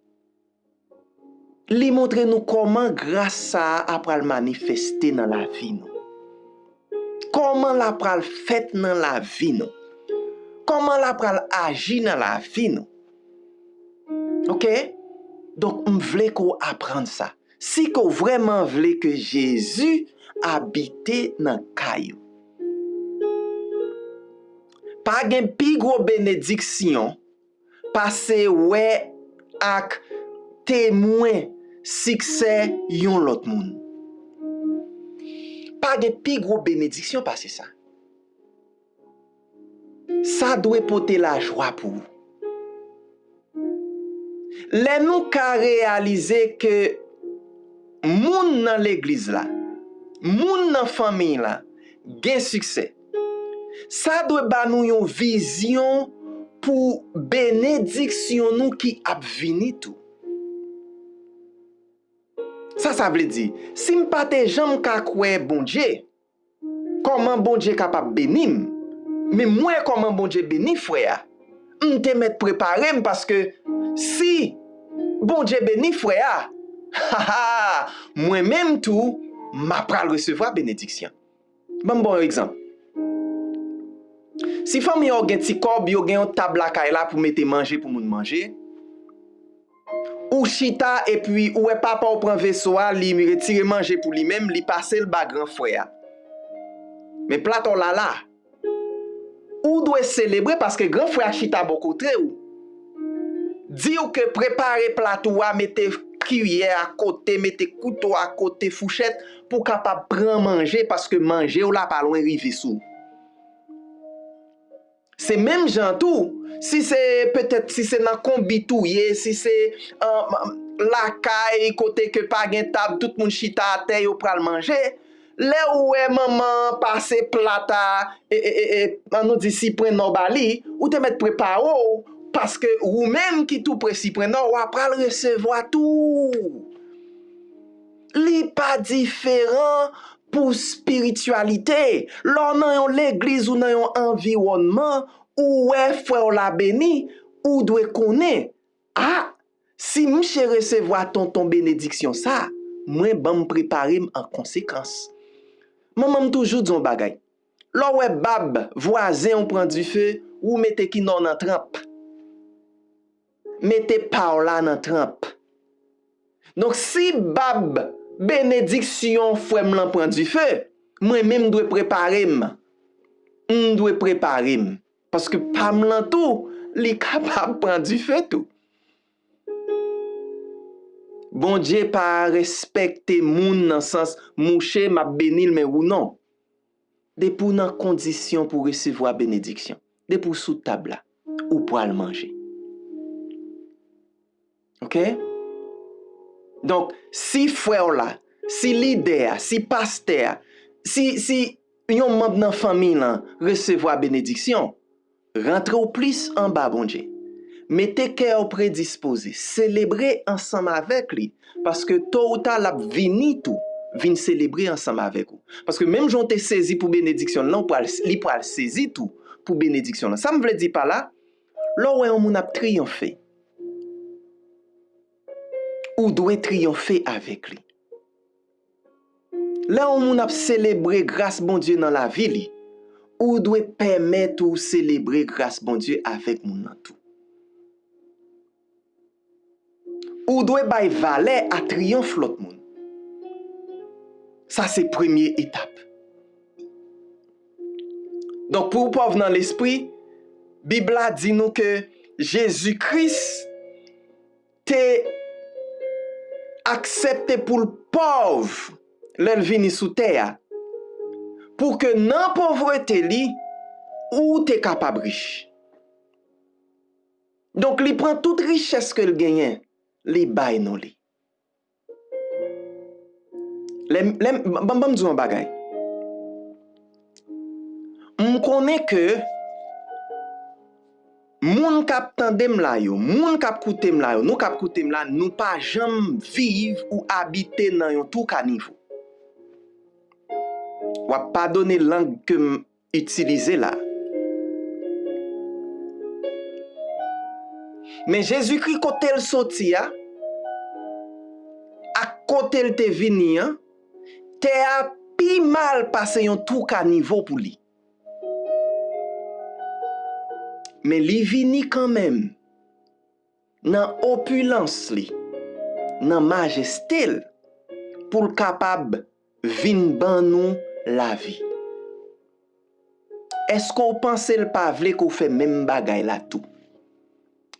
li montre nou kòman gras sa a pral manifeste nan lavi nou. Kòman l ap pral fèt nan lavi nou? Kòman l ap pral aji nan lavi nou? Oke? Donk, m vle ke w aprann sa. Si ke w vrèman vle ke Jezi abite nan kay ou, pa gen pi gwo benediksyon pase wè ak temwen siksè yon lòt moun. Pa gen pi gwo benediksyon pase sa. Sa dwe pote lajwa pou ou. Lè nou ka reyalize ke moun nan legliz la, moun nan fanmiy la gen siksè, sa dwe ba nou yon vizyon pou benediksyon nou ki ap vini tou. Sa sa vle di, si m pa te janm ka kwè Bondye, kòman Bondye kapab beni m? Men m wè kòman Bondye beni frè a. M te mèt prepare m paske si Bondye beni frè a, haha, mwen menm tou, m ap pral resevwa benediksyon. Ban m ba w yon egzanp. Si fanmi an gen ti kòb, yo gen yon tab lakay la pou mete manje pou moun manje. Ou chita epi ou wè papa w pran veso a, li retire manje pou li menm, li pase l ba gran frè a. Men plat w la la. Ou dwe selebre paske gran frè a chita bò kote w. Di w ke prepare plat ou a, mete kiyè a kote, mete kouto a kote, fouchèt, pou w kapab pran manje paske manje w la pa lwen rive sou ou. Se menm jan tou, si se petèt, si se nan konbit ou ye, si se, um, lakay kote ke pa gen tab, tout moun chita atè, yo pral manje, lè ou wè manman an pase plat a, e, e, e, e, ann nou di sipren nò ba li, ou te mèt prepare w, paske ou menm ki tou pre sipren nò, w a pral resevwa tou. Li pa diferan pou espirityalite. Lè w nan yon legliz ou nan yon anviwònman, ou wè frè w la beni, ou dwe konnen, a, si mouche resevwa tonton benediksyon sa, mwen ban m prepare m an konsekans. Manman m toujou di yon bagay. Lè w wè bab vwazen w pran dife, ou mete kinò nan tranp. Mete pa w la nan tranp. Donk, si bab benediksyon frè m lan pran dife, mwen menm m dwe prepare m. M dwe prepare m. Paske pa m lan tou, li kapab pran dife tou. Bondye pa respekte moun nan sans, mouche, m ap beni l, men ou non. Depi w nan kondisyon pou w resevwa benediksyon, depi w sou tab la, ou pral manje. Oke? Donk, si frè w la, si lidè a, si pastè a, si, si yon manm nan fanmi lan resevwa benediksyon, rantre w plis anba Bondye. Mete kè w predispoze, selebre ansanm avèk li, paske to ou ta l ap vini tou, vin selebre ansanm avèk ou. Paske menm jan w te sezi pou benediksyon l lan, ou pral, li pral sezi tou pou benediksyon l lan. Sa m vle di pa la, lè w wè yon moun ap triyonfe, ou dwe triyonfe avèk li. Lè yon moun ap selebre gras Bondye nan lavi li, ou dwe pèmèt ou selebre gras Bondye avèk moun nan tou. Ou dwe bay valè a triyonf lòt moun. Sa se premye etap. Donk, pou w pòv nan lespri, Bib la di nou ke Jezi Kris te aksepte pou l pòv lè l vini sou tè a, pou ke nan povrete li, ou te kapab rich. Donk, li pran tout richès ke l genyen, li bay nou li. Lè, lè, ban, ban m di w yon bagay. M konnen ke moun k ap tande m la yo, moun k ap koute m la yo, nou k ap koute m la, nou pa janm viv ou abite nan yon twou kanivo. W ap padone lang ke m itilize la. Men Jezikri kote l soti a, ak kote l te vini an, tè a pi mal pase yon twou kanivo pou li. Men li vini kanmenm nan opilans li, nan majeste l, pou l kapab vin ban nou lavi. Èske w panse l pa vle ke w fè menm bagay la tou?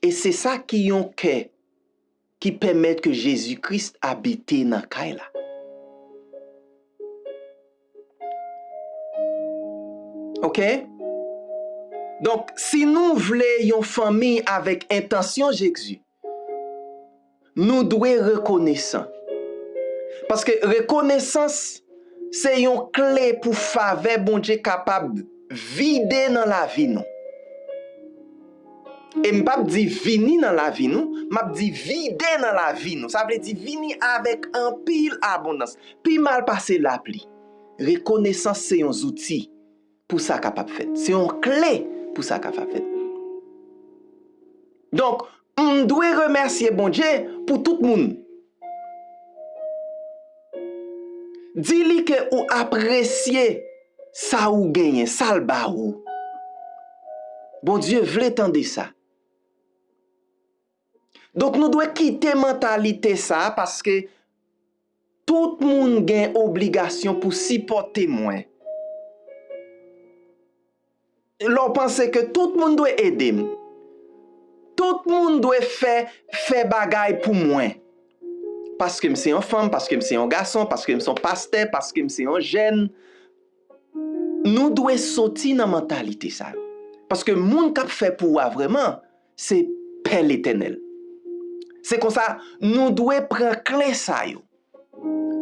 E se sa ki yon kè ki pèmèt ke Jezi Kris abite nan kay la. Oke? Donk, si nou vle yon fanmi avèk entansyon Jezi, nou dwe rekonesan. Paske rekonesans se yon kle pou favè Bondye kapab vide nan lavi nou. E m p ap di vini nan lavi nou, m ap di vide nan lavi nou. Sa vle di vini avèk anpil abondans, pi mal pase lapli. Rekonesans se yon zouti pou sa kapab fèt. Se yon kle pou sa kapab fèt. Donk, m dwe remèsye Bondye pou tout moun. Di li ke ou apresye sa ou genyen, sa l ba ou. Bondye vle tande sa. Donk, nou dwe kite mantalite sa a, paske tout moun gen obligasyon pou sipòte mwen. Lè w panse ke tout moun dwe ede m, tout moun dwe fè, fè bagay pou mwen. Paske m se yon fanm, paske m se yon gason, paske m se yon pastè, paske m se yon jèn, nou dwe soti nan mantalite sa yo. Paske moun k ap fè pou ou a vrèman, se Pè Letènèl. Se konsa, nou dwe pran kle sa yo.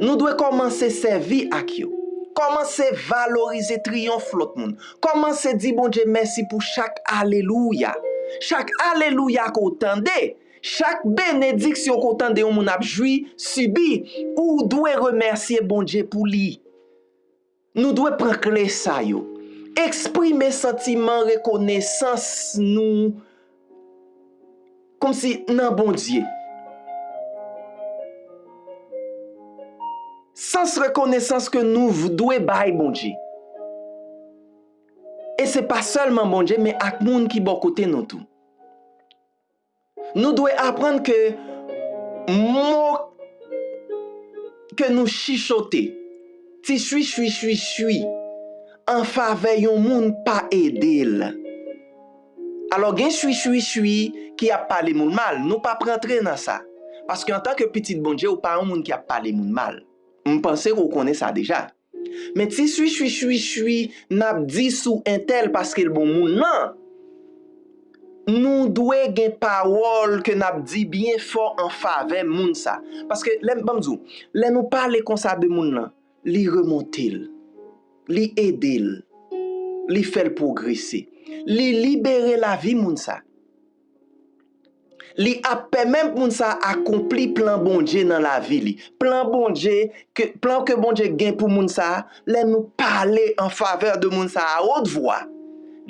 Nou dwe kòmanse sèvi ak yo. Kòmanse valorize triyonf lòt moun. Kòmanse di Bondye mèsi pou chak alelouya. Chak alelouya ke w tande, chak benediksyon ke w tande yon moun ap jwi, sibi, ou dwe remèsye Bondye pou li. Nou dwe pran kle sa yo. Eksprime santiman rekonesans nou kòmsi nan Bondye. Sans rekonesans ke nou v- dwe bay Bondye. E se pa sèlman Bondye, men ak moun ki bò kote nou tou. Nou dwe aprann ke mo ke nou chichote, ti chwi chwi chwi chwi, an favè yon moun pa ede l. Alò, gen chwi chwi chwi ki ap pale moun mal. Nou p ap rantre nan sa. Paske antanke pitit Bondye, ou pa yon moun ki ap pale moun mal. M panse ke w konnen sa deja. Men ti chwi chwi chwi chwi n ap di sou entèl paske l bon moun nan, nou dwe gen pawòl ke n ap di byen fò an favè moun sa. Paske lè, ban m di w, lè nou pale konsa de moun lan, li remonte l, li ede l, li fè l pwogrese, li libere lavi moun sa. Li ap pèmèt moun sa a akonpli plan Bondye nan lavi li. Plan Bondye, ke, plan ke Bondye gen pou moun sa a, lè nou pale an favè de moun sa a a wot vwa,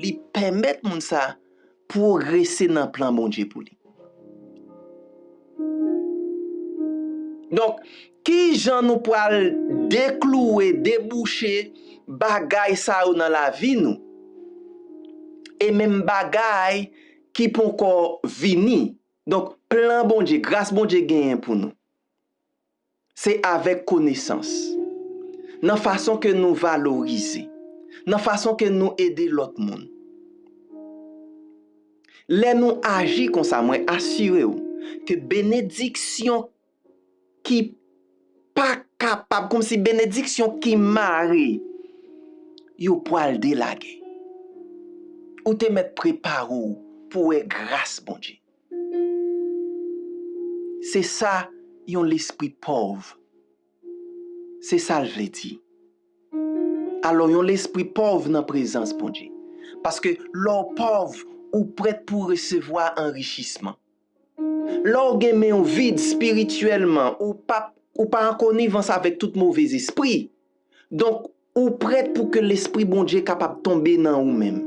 li pèmèt moun sa a pwogrese nan plan Bondye pou li. Donk, ki jan nou pral deklouwe, debouche bagay sa yo nan lavi nou? E menm bagay ki poko vini. Donk, plan Bondye, gras Bondye genyen pou nou, se avèk konesans, nan fason ke nou valorize, nan fason ke nou ede lòt moun. Lè nou aji konsa, mwen asire w ke benediksyon ki pa kapab, kòmsi benediksyon ki mare, yo pral delage. Ou te mèt prepare w pou wè gras Bondye. Se sa yon lespri pòv. Se sa l vle di. Alò, yon lespri pòv nan prezans Bondye. Paske lè w pòv, ou prèt pou w resevwa anrichisman. Lè w gen men w vid espirityèlman, ou p ap, ou pa an konivans avèk tout move zespri. Donk, ou prèt pou ke Lespri Bondye kapab tonbe nan ou menm.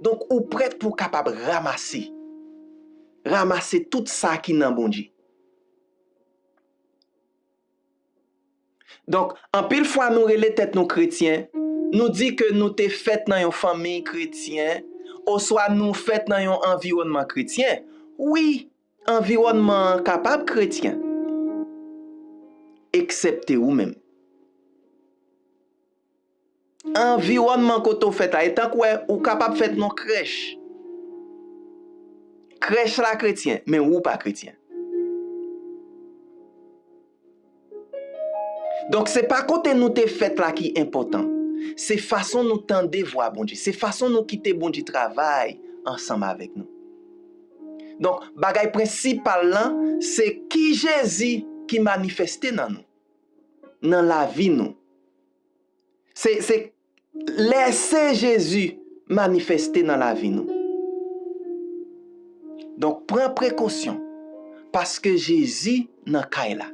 Donk, ou prèt pou w kapab ranmase. Ranmase tout sa ki nan Bondye. Donk, anpil fwa nou rele tèt nou kretyen, nou di ke nou te fèt nan yon fanmi kretyen, oswa nou fèt nan yon anviwònman kretyen. Wi, anviwònman an kapab kretyen, eksepte ou menm. Anviwònman kote w fèt la, e tankou wè ou kapab fèt nan krèch. Krèch la kretyen, men ou pa kretyen. Donk, se pa kote nou te fèt la ki enpòtan. Se fason nou tande vwa Bondye. Se fason nou kite Bondye travay ansanm avèk nou. Donk, bagay prensipal lan, se ki Jezi ki manifeste nan nou, nan lavi nou. Se, se lèse Jezi manifeste nan lavi nou. Donk, pran prekosyon, paske Jezi nan kay la.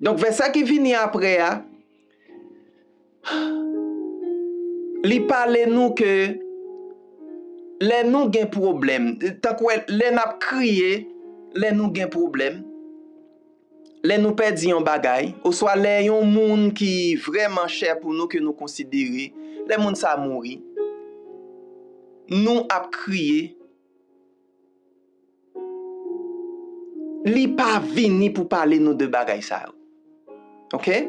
Donk, vèsè ki vini apre a, li pale nou ke lè nou gen pwoblèm, tankou lè n ap kriye, lè nou gen pwoblèm, lè nou pèdi yon bagay, oswa lè yon moun ki vrèman chè pou nou ke nou konsidere, lè moun sa mouri, nou ap kriye, li pa vini pou pale nou de bagay sa yo. Oke?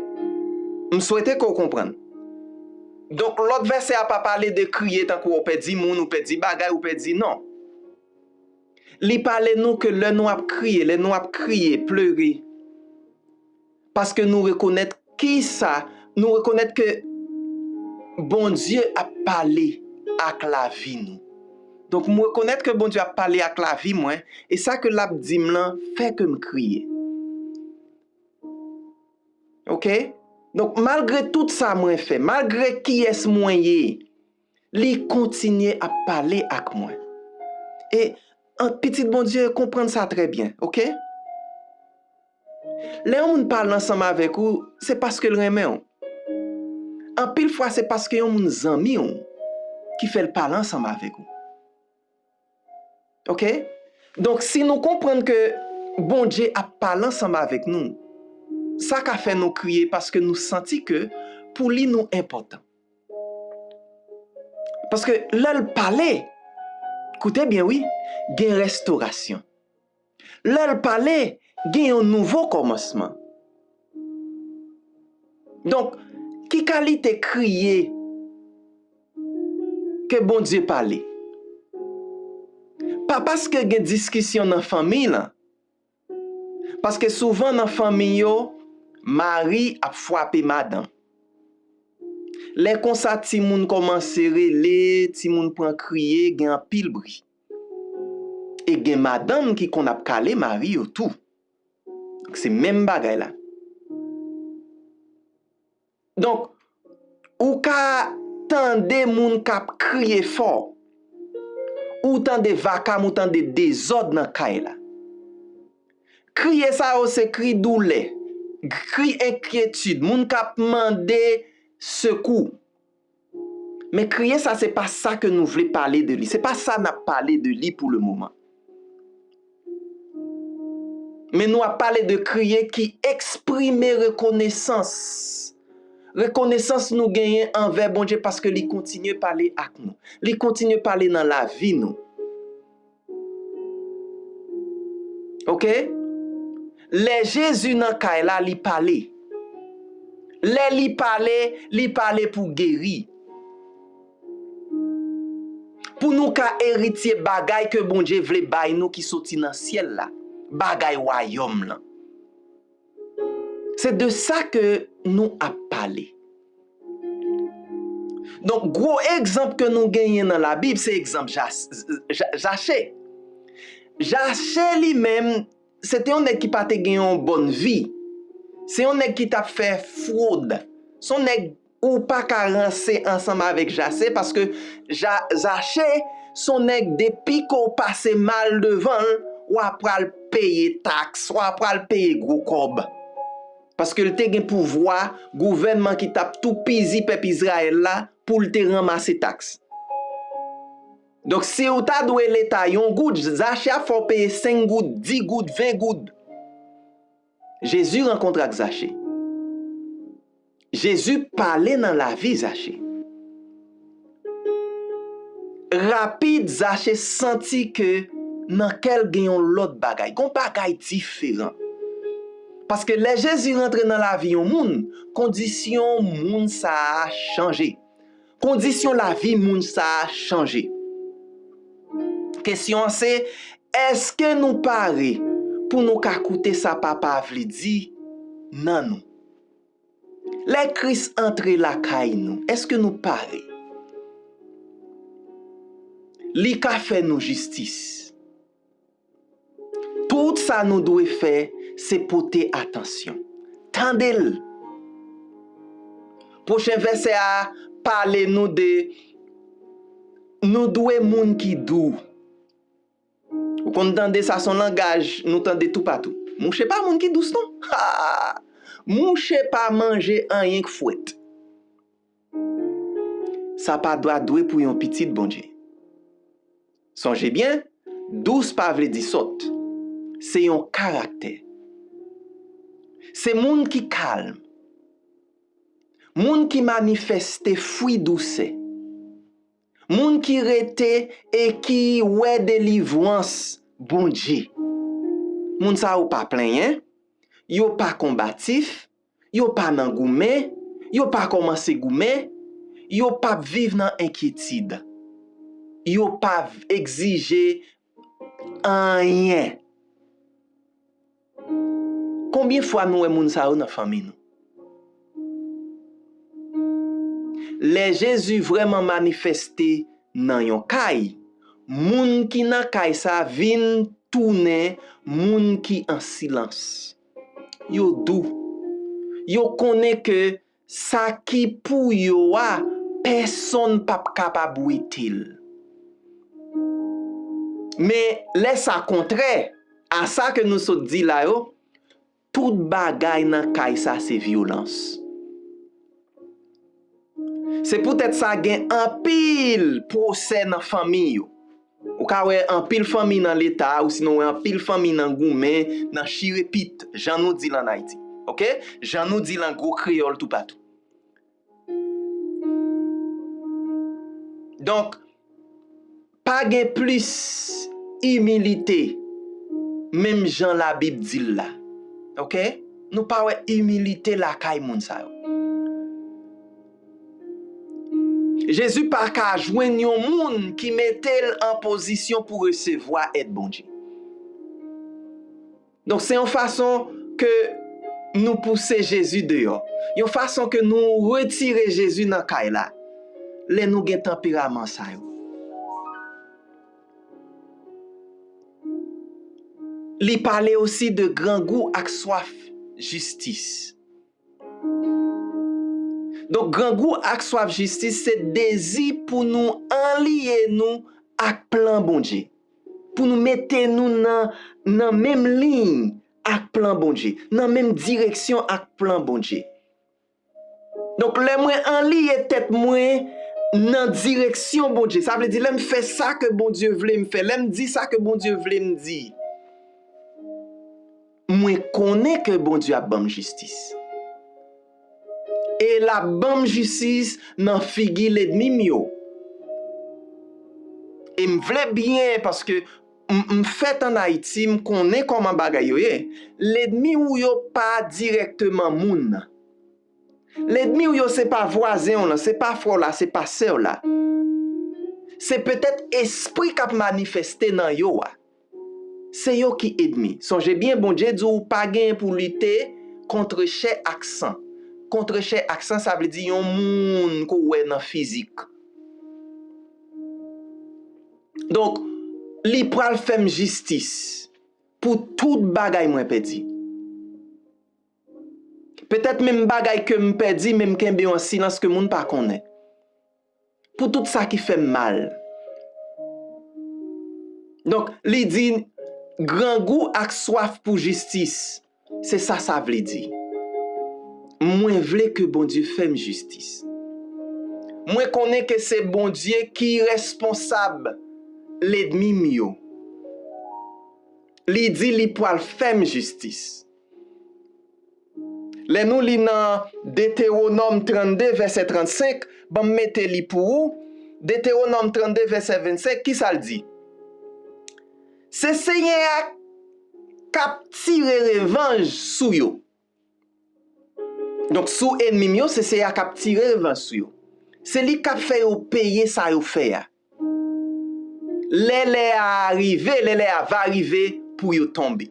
M swete ke w konprann. Donk, lòt vèsè a pa pale de kriye tankou w pèdi moun, ou pèdi bagay, ou pèdi, non. Li pale nou ke lè nou ap kriye, lè nou ap kriye, plere, paske nou rekonèt kisa, nou rekonèt ke Bondye ap pale ak lavi nou. Donk, m rekonèt ke Bondye ap pale ak lavi mwen, e sa ke l ap di m lan fè ke m kriye. Oke? Donk, malgre tout sa mwen fè, malgre kiyès mwen ye, li kontinye ap pale ak mwen. E, an, pitit Bondye, konprann sa trè byen, oke? Lè yon moun pale ansanm avèk ou, se paske l renmen w. Anpil fwa, se paske yon moun zanmi w ki fè l pale ansanm avèk ou. Oke? Donk, si nou konprann ke Bondye ap pale ansanm avèk nou, sa ka fè nou kriye paske nou santi ke pou li nou enpòtan. Paske lè l pale, koute byen wi, gen restorasyon. Lè l pale, gen yon nouvo kòmansman. Donk, ki kalite kriye ke Bondye pale? Pa paske gen diskisyon nan fanmi lan, paske souvan nan fanmi yo, mari ap frape madanm. Lè konsa, timoun kòmanse rele, timoun pran kriye, gen anpil bri. E gen madanm ki konn ap kale mari yo tou. Se menm bagay la. Donk, ou ka tande moun k ap kriye fò. Ou tande vakam, ou tande dezòd nan kay la. Kriye sa yo se kri doulè, kri enkyetid, moun k ap mande sekou. Men kriye sa, se pa sa ke nou vle pale de li. Se pa sa n ap pale de li pou le moman. Men nou ap pale de kriye ki eksprime rekonesans. Rekonesans nou genyen anvè Bondye paske li kontinye pale ak nou. Li kontinye pale nan lavi nou. Oke? Lè Jezi nan kay la, li pale. Lè li pale, li pale pou geri. Pou nou ka eritye bagay ke Bondye vle bay nou ki soti nan syèl la, bagay wayòm lan. Se de sa ke nou ap pale. Donk, gwo egzanp ke nou genyen nan Labib, se egzanp Jas-, Ja-, Zache. Zache li menm, se te yon nèg ki pa te gen yon bòn vi. Se yon nèg ki t ap fè fwod. Se yon nèg ou pa ka ranse ansanm avèk Zache, paske Ja-, Zache, se yon nèg depi ke w pase mal devan l, w a pral peye taks, w a pral peye gwo kòb. Paske l te gen pouvwa gouvènman ki t ap toupizi pèp Izrayèl la pou l te ranmase taks. Donk, si w ta dwe Leta yon goud, Zache ap fè w peye senk goud, dis goud, ven goud. Jezi rankontre ak Zache. Jezi pale nan lavi Zache. Rapid, Zache santi ke nan kè l gen yon lòt bagay, gen yon bagay diferan. Paske lè Jezi rantre nan lavi yon moun, kondisyon moun sa a chanje. Kondisyon lavi moun sa a chanje. Kesyon an se, èske nou pare pou nou ka koute sa Papa a vle di nan nou. Lè Kris antre lakay nou, èske nou pare? Li ka fè nou jistis. Tout sa nou dwe fè, se pote atansyon. Tande l. Pwochen vèsè a pale nou de nou dwe moun ki dou. Ou konn tande sa, se yon langaj nou tande toupatou. Mouche pa moun ki dous non. Ha! Mouche pa manje anyen k fwèt. Sa pa dwa dwe pou yon pitit Bondye. Sonje byen, dous pa vle di sòt. Se yon karaktè. Se moun ki kalm. Moun ki manifeste fwi dousè. Moun ki rete e ki wè delivrans Bondye. Moun sa yo pa plenyen, yo pa konbatif, yo pa nan goumen, yo pa kòmanse goumen, yo p ap viv nan enkyetid. Yo pa v- egzije anyen. Konbyen fwa nou wè moun sa yo nan fanmi nou? Lè Jezi vrèman manifeste nan yon kay, moun ki nan kay sa vin tounen moun ki an silans. Yo dou. Yo konnen ke sa ki pou yo a, pèsonn p ap kapab wete l. Men lè sa kontrè a sa ke nou sot di la yo, tout bagay nan kay sa se vyolans. Se poutèt sa gen anpil pwosè nan fanmi yo. Ou ka wè anpil fanmi nan leta, ou sinon wè anpil fanmi nan goumen, nan chire pit, jan nou di l ann Ayiti. Oke? Jan nou di l an gwo kreyòl toupatou. Donk, pa gen plis imilite, menm jan Labib di l la. Oke? Nou pa wè imilite lakay moun sa yo. Jezi pa ka jwenn yon moun ki mete l an pozisyon pou resevwa èd Bondye. Donk, se yon fason ke nou pouse Jezi deyò. Yon fason ke nou retire Jezi nan kay la. Lè nou gen tanperaman sa yo. Li pale osi de grangou ak swaf jistis. Donk, grangou ak swaf jistis se dezi pou nou anliye nou ak plan Bondye. Pou nou mete nou nan, nan menm liy ak plan Bondye, nan menm direksyon ak plan Bondye. Donk, lè mwen anliye tèt mwen nan direksyon Bondye, sa vle di lè m fè sa ke Bondye vle m fè, lè m di sa ke Bondye vle m di, mwen konnen ke Bondye ap ban m jistis. E l ap ban m jistis nan figi lènmi m yo. E m vle byen, paske m, m fèt ann Ayiti, m konnen kòman bagay yo ye. Lènmi w yo pa dirèkteman moun nan. Lènmi w yo se pa vwazen w lan, se pa frè w la, se pa sè w la. Se petèt espri k ap manifeste nan yo a. Se yo ki ènmi. Sonje byen, Bondye di w pa gen pou lite kont chè ak san. Kont chè ak san, sa vle di yon moun ke w wè nan fizik. Donk, li pral fè m jistis pou tout bagay mwen pèdi. Petèt menm bagay ke m pèdi, men m kenbe yo an silans ke moun pa konnen. Pou tout sa ki fè m mal. Donk, li di, grangou ak swaf pou jistis, se sa sa vle di. Mwen vle ke Bondye fè m jistis. Mwen konnen ke se Bondye ki responsab lènmi m yo. Li di li pral fè m jistis. Lè nou li nan Detewonòm trannde, vèsè trannsenk, ban m mete li pou ou. Detewonòm trannde, vèsè vennsenk, ki sa l di? Se Senyè a k ap tire revanj sou yo. Donk, sou ènmi m yo, se Senyè a k ap tire revanj sou yo. Se li k ap fè yo peye sa yo fè a. Lè lè a rive, lè lè a va rive pou yo tonbe.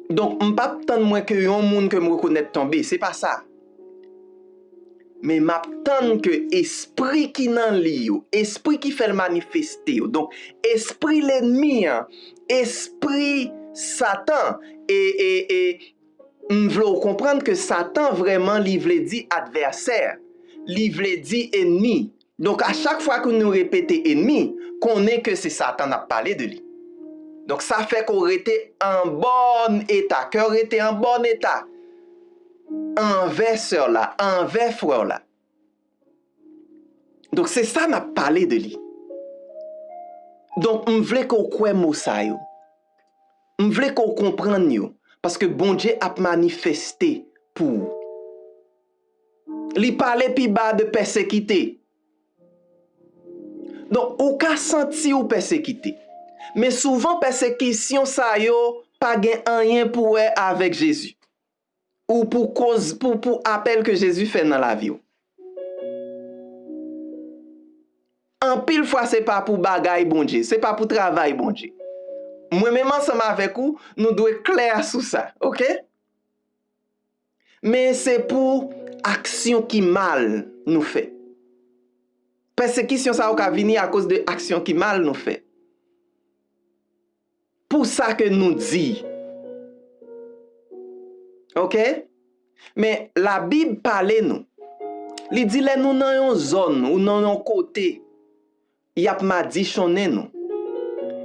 Donk, m p ap tann mwen ke yon moun ke m rekonèt tonbe, se pa sa. Men m ap tann ke espri ki nan li yo, espri ki fè l manifeste yo, donk, espri lènmi an, espri Satan, e, e, e, m vle w konprann ke Satan vrèman, li vle di advèsè, li vle di ènmi. Donk, a chak fwa ke nou repete ènmi, konnen ke se Satan n ap pale de li. Donk, sa fè ke w rete an bòn eta, ke w rete an bòn eta anvè sè w la, anvè frè w la. Donk, se sa n ap pale de li. Donk, m vle ke w kwè mo sa yo. M vle ke w konprann yo, paske Bondye ap manifeste pou ou. Li pale pi ba de pèsekite. Donk, ou ka santi w pèsekite. Men souvan, pèsekisyon sa yo pa gen anyen pou wè avèk Jezi. Ou pou koz, pou, pou apèl ke Jezi fè nan lavi w. Anpil fwa, se pa pou bagay Bondye, se pa pou travay Bondye. Mwen menm ansanm avèk ou, nou dwe klè sou sa, oke? Men se pou aksyon ki mal nou fè. Pèsekisyon sa yo ka vini akoz de aksyon ki mal nou fè. Pou sa ke nou di. Oke? Men Labib pale nou. Li di lè nou nan yon zòn ou nan yon kote, y ap madichonnen nou.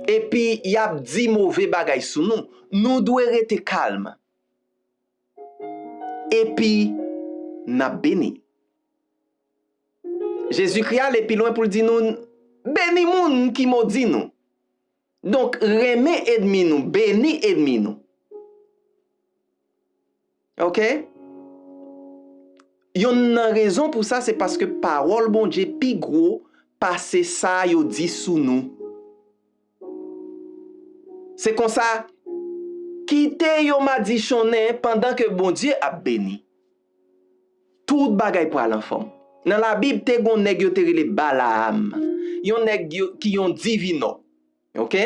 Epi y ap di move bagay sou nou. Nou dwe rete kalm. Epi n ap beni. Jezikri ale pi lwen pou l di nou, beni moun ki modi nou. Donk, renmen ènmi nou, beni ènmi nou. Oke? Yonn nan rezon pou sa, se paske pawòl Bondye pi gwo pase sa yo di sou nou. Se konsa, kite yo madichonnen pandan ke Bondye ap beni. Tout bagay pral anfòm. Nan Labib, te gon nèg yo te rele Balaam. Yon nèg yo, ki yon divinò. Oke?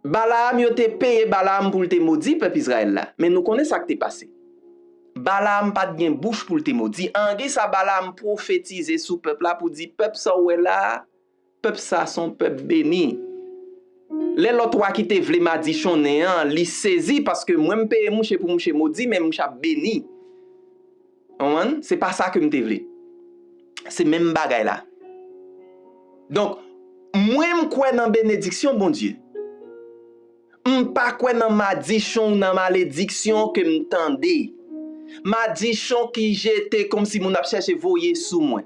Balaam, yo te peye Balaam pou l te modi pèp Izrayèl la. Men nou konnen sa k te pase. Balaam pa t gen bouch pou l te modi. Angi sa Balaam pwofetize sou pèp la pou di, pèp sa w wè la a, pèp sa se yon pèp beni. Lè lòt wa ki te vle madichonnen an, li sezi paske mwen m peye mouche pou mouche modi, men mouche ap beni. Konprann? Se pa sa ke m te vle. Se menm bagay la. Donk, mwen m kwè nan benediksyon Bondye. M pa kwè nan madichon ou nan malediksyon ke m tande. Madichon ki jete kòmsi moun ap chèche voye sou mwen.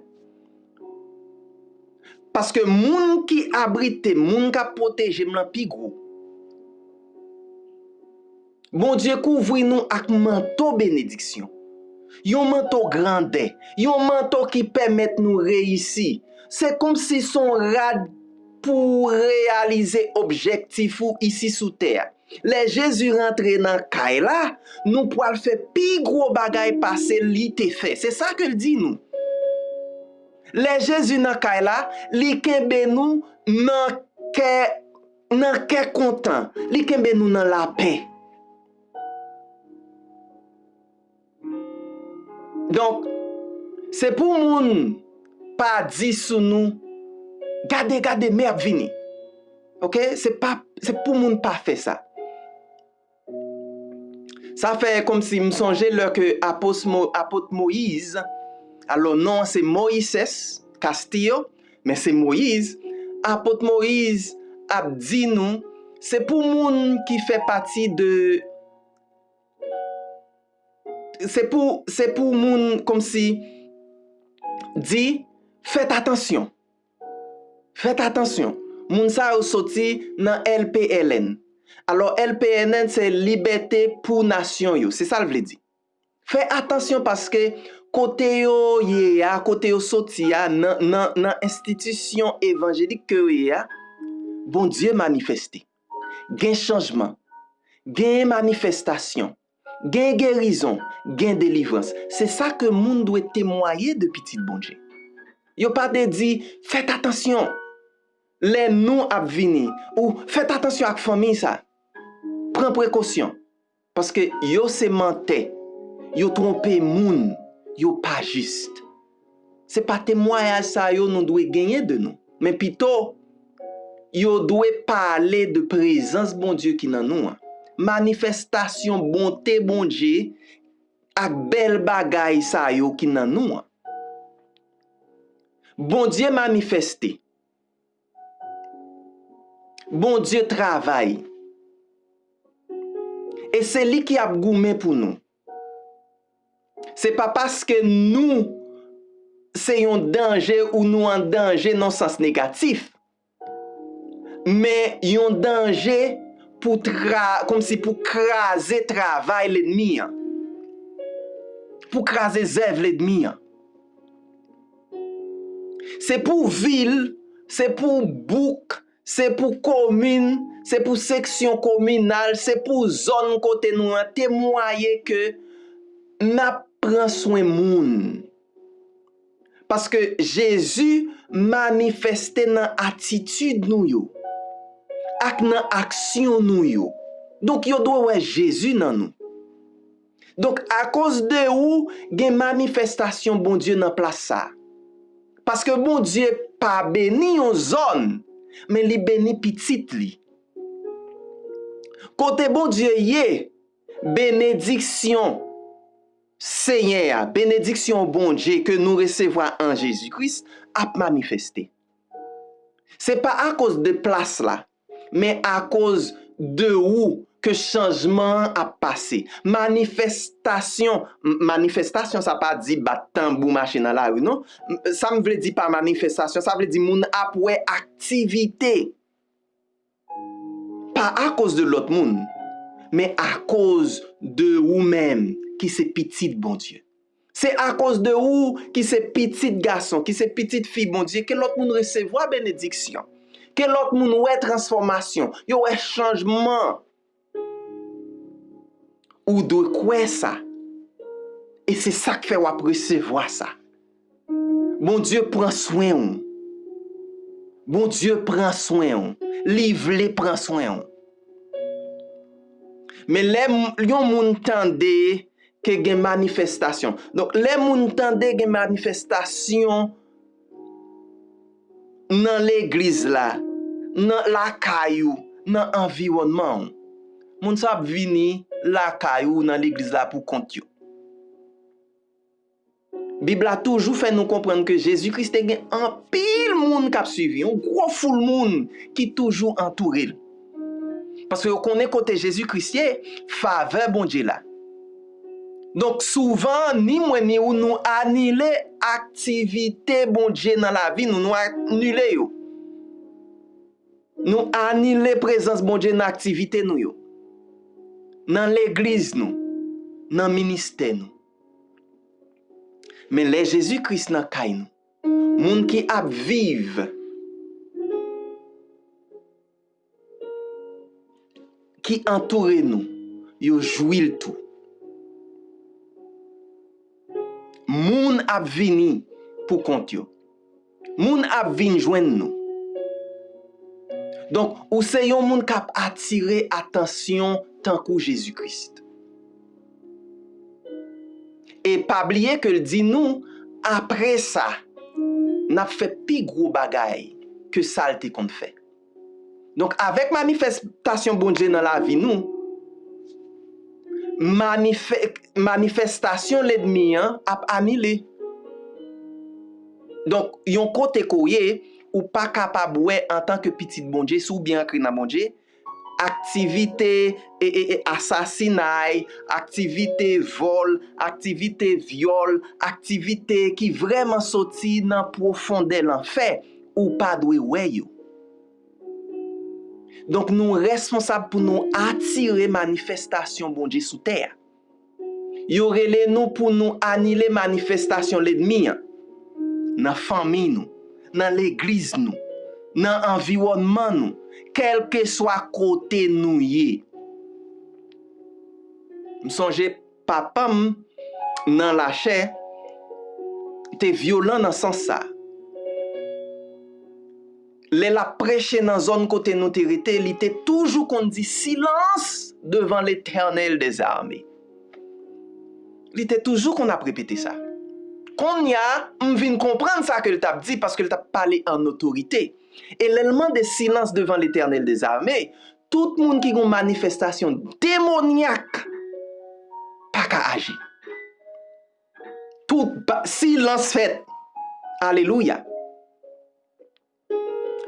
Paske moun ki abrite m, moun k ap pwoteje m lan pi gwo. Bondye kouvri nou ak manto benediksyon. Yon manto grandè, yon manto ki pèmèt nou reyisi. Se kòmsi se yon rad pou w reyalize objektif ou isi sou tè a. Lè Jezi rantre nan kay la, nou pral fè pi gwo bagay pase li te fè. Se sa ke l di nou. Lè Jezi nan kay la, li kenbe nou nan kè, nan kè kontan. Li kenbe nou nan lapè. Donk, se pou moun pa di sou nou, gade, gade, men ap vini. Oke? Se pa, se pou moun pa fè sa. Sa fè kòmsi m sonje lè ke apos Mo-, apot Moyiz, alò non an se Moises Castillo, men se Moyiz, apot Moyiz ap di nou, se pou moun ki fè pati de, se pou, se pou moun kòmsi di, fèt atansyon. Fèt atansyon, moun sa yo soti nan L P L N. Alò, L P L N se Libète pou Nasyon yo, se sa l vle di. Fè atansyon paske kote yo ye a, kote yo soti a, nan, nan, nan enstitisyon evanjelik ke yo ye a, Bondye manifeste. Gen chanjman, gen manifestasyon. Gen gerizon, gen delivrans. Se sa ke moun dwe temwaye de Pitit Bondye. Yo pa te di, fèt atansyon lè nou ap vini, ou fèt atansyon ak fanmi sa. Pran prekosyon, paske yo se mantè, yo twonpe moun, yo pa jis. Se pa temwayaj sa yo nou dwe genyen de nou, men pito, yo dwe pale de prezans Bondye ki nan nou an. Manifestasyon bonte Bondye ak bèl bagay sa yo ki nan nou an. Bondye manifeste. Bondye travay. E se li ki ap goumen pou nou. Se pa paske nou se yon danje ou nou an danje nan sans negatif, men yon danje pou tra, kòmsi pou kraze travay lènmi an, pou kraze zèv lènmi an. Se pou vil, se pou bouk, se pou komin, se pou seksyon kominal, se pou zòn kote nou an temwaye ke n ap pran swen moun. Paske Jezi manifeste nan atitid nou yo, ak nan aksyon nou yo. Donk, yo dwe wè Jezi nan nou. Donk, akoz de ou, gen manifestasyon Bondye nan plas sa a. Paske Bondye pa beni yon zòn, men li beni pitit li. Kote Bondye ye, benediksyon Senyè a, benediksyon Bondye ke nou resevwa an Jezi Kris ap manifeste. Se pa akoz de plas la, men akoz de ou ke chanjman an ap pase. Manifestasyon, m-, manifestasyon sa pa di bat tanbou mache nan lari, non. M-, sa m vle di pa manifestasyon, sa vle di moun ap wè aktivite. Pa akoz de lòt moun, men akoz de ou menm ki se pitit Bondye. Se akoz de ou ki se pitit gason, ki se pitit fi Bondye, ke lòt moun resevwa benediksyon, ke lòt moun wè transfòmasyon, yo wè chanjman. Ou dwe kwè sa. E se sa k fè w ap resevwa sa. Bondye pran swen w. Bondye pran swen w. Li vle pran swen w. Men lè m-, yon moun tande ke gen manifestasyon. Donk, lè moun tande gen manifestasyon nan legliz la, nan lakay ou, nan anviwònman w, moun sa ap vini lakay ou, nan legliz la pou kont yo. Bib la toujou fè nou konprann ke Jezi Kris te gen anpil moun k ap swiv li, yon gwo foul moun ki toujou antoure l. Paske yo konnen kote Jezi Kris ye, favè Bondye la. Donk, souvan, ni mwen ni ou, nou anile aktivite Bondye nan lavi nou, nou anile yo. Nou anile prezans Bondye nan aktivite nou yo, nan legliz nou, nan ministè nou. Men lè Jezi Kris nan kay nou, moun ki ap viv, ki antoure nou, yo jwi l tou. Moun ap vini pou kont yo. Moun ap vin jwenn nou. Donk, ou se yon moun k ap atire atansyon tankou Jezi Kris. E pa bliye ke l di nou, apre sa, n ap fè pi gwo bagay ke sa l te konn fè. Donk, avèk manifestasyon Bondye nan lavi nou, manifè-, manifestasyon lènmi an ap anile. Donk, yon kote ke w ye, ou pa kapab wè antanke pitit Bondye, si w byen ankre nan Bondye, aktivite, e, e, e, asasinay, aktivite vòl, aktivite vyòl, aktivite ki vrèman soti nan pwofondè lanfè, ou pa dwe wè yo. Donk, nou responsab pou nou atire manifestasyon Bondye sou tè a. Yo rele nou pou nou anile manifestasyon lènmi an nan fanmi nou, nan legliz nou, nan anviwònman nou, kèlkeswa kote nou ye. M sonje papa m nan lachè te vyolan nan sans sa. Lè l ap preche nan zòn kote nou te rete, li te toujou konn di, "Silence devant l'Éternel des armées." Li te toujou konn ap repete sa. Kounye a, m vin konprann sa ke l t ap di, paske l t ap pale an otorite. E lè l mande silans devan Letènèl dèzame, tout moun ki gen manifestasyon demonyak pa ka aji. Tout ba- silans fèt. Alelouya.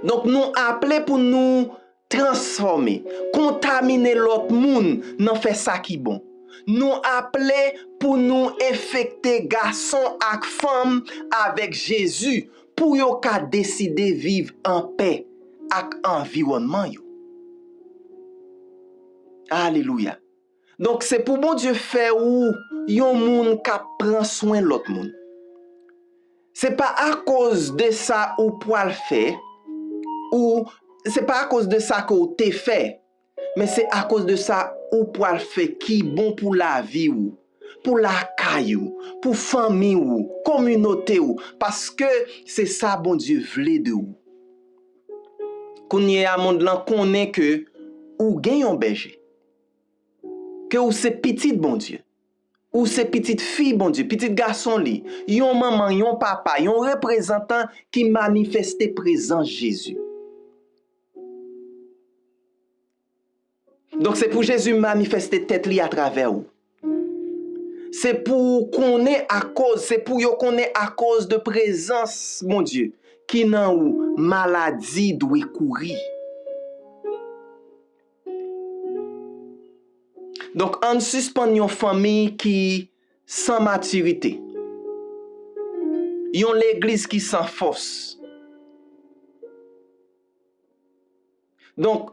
Donk, nou aple pou nou transfòme, kontamine lòt moun nan fè sa ki bon. Nou aple pou nou enfekte gason ak fanm avèk Jezi, pou yo ka deside viv anpè ak anviwònman yo. Alelouya. Donk, se pou Bondye fè ou yon moun k ap pran swen lòt moun. Se pa akoz de sa ou pral fè, ou se pa akoz de sa ke w te fè, men se akoz de sa ou pral fè ki bon pou lavi w, pou lakay ou, pou fanmi w, kominote w, paske se sa Bondye vle de ou. Kounye a, mond lan konnen ke ou gen yon bèje, ke ou se pitit Bondye. Ou se pitit fi Bondye, pitit gason li, yon manman, yon papa, yon reprezantan ki manifeste prezans Jezi. Donk, se pou Jezi manifeste tèt li atravè ou. Se pou ou konnen akoz, se pou yo konnen akoz de prezans Bondye ki nan ou, maladi dwe kouri. Donk, ann sispann yon fanmi ki san matirite. Yon legliz ki san fòs. Donk,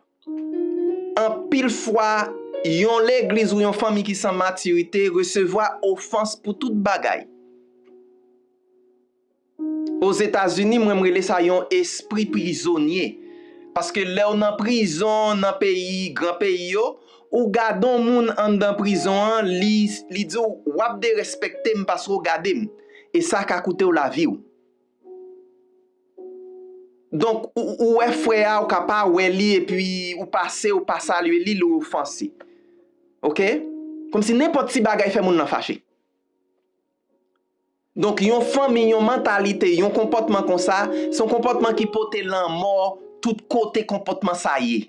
anpil fwa, yon legliz ou yon fanmi ki san matirite resevwa ofans pou tout bagay. Ozetazini, mwen, m rele sa yon espri prizonye. Paske lè w nan prizon, nan peyi, gran peyi yo, ou gade yon moun anndan prizon an, li, li di w, "W ap derespekte m paske w gade m." E sa ka koute w lavi w. Donk, ou, ou wè frè a, ou ka pa wè li, epi ou pase, ou pa salye li, li ofanse. Oke? Kòmsi nenpòt ti bagay fè moun nan fache. Donk, yon fanmi, yon mantalite, yon konpòtman konsa, se yon konpòtman ki pote lanmò tout kote konpòtman sa ye.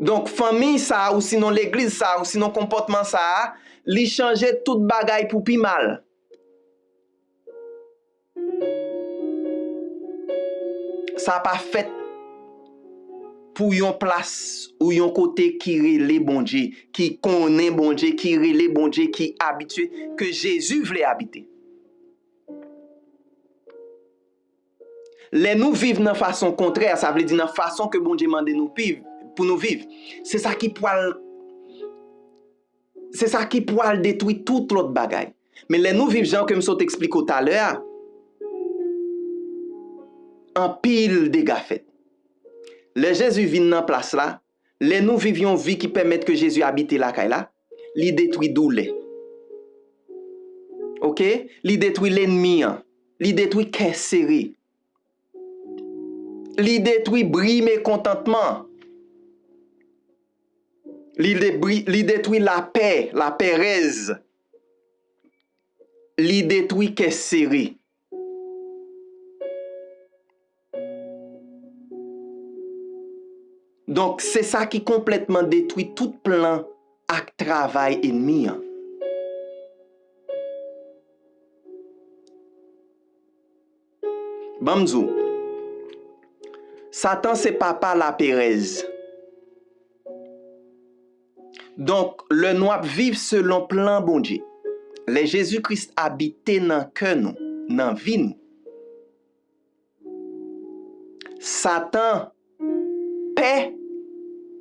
Donk, fanmi sa a, ou sinon legliz sa a, ou sinon konpòtman sa a, li chanje tout bagay pou pi mal. Sa pa fèt pou yon plas ou yon kote ki rele Bondye, ki konnen Bondye, ki rele Bondye, ki abitye, ke Jezi vle abite. Lè nou viv nan fason kontrè, sa vle di nan fason ke Bondye mande nou viv, pou nou viv, se sa ki pral, se sa ki pral detwi tout lòt bagay. Men lè nou viv jan ke m sot eksplike w talè a, anpil dega fèt. Lè Jezi vin nan plas la, lè nou viv yon vi ki pèmèt ke Jezi abite lakay la, li detwi doulè. Oke? Li detwi lènmi an. Li detwi kè sere. Li detwi bri mekontantman. Li debri-, li detwi lapè, laperèz. Li detwi kè sere. Donk, se sa ki konplètman detwi tout plan ak travay ènmi an. Ban m di w, Satan se papa laperèz. Donk, lè nou ap viv selon plan Bondye, lè Jezi Kris abite nan kè nou, nan vi nou, Satan pè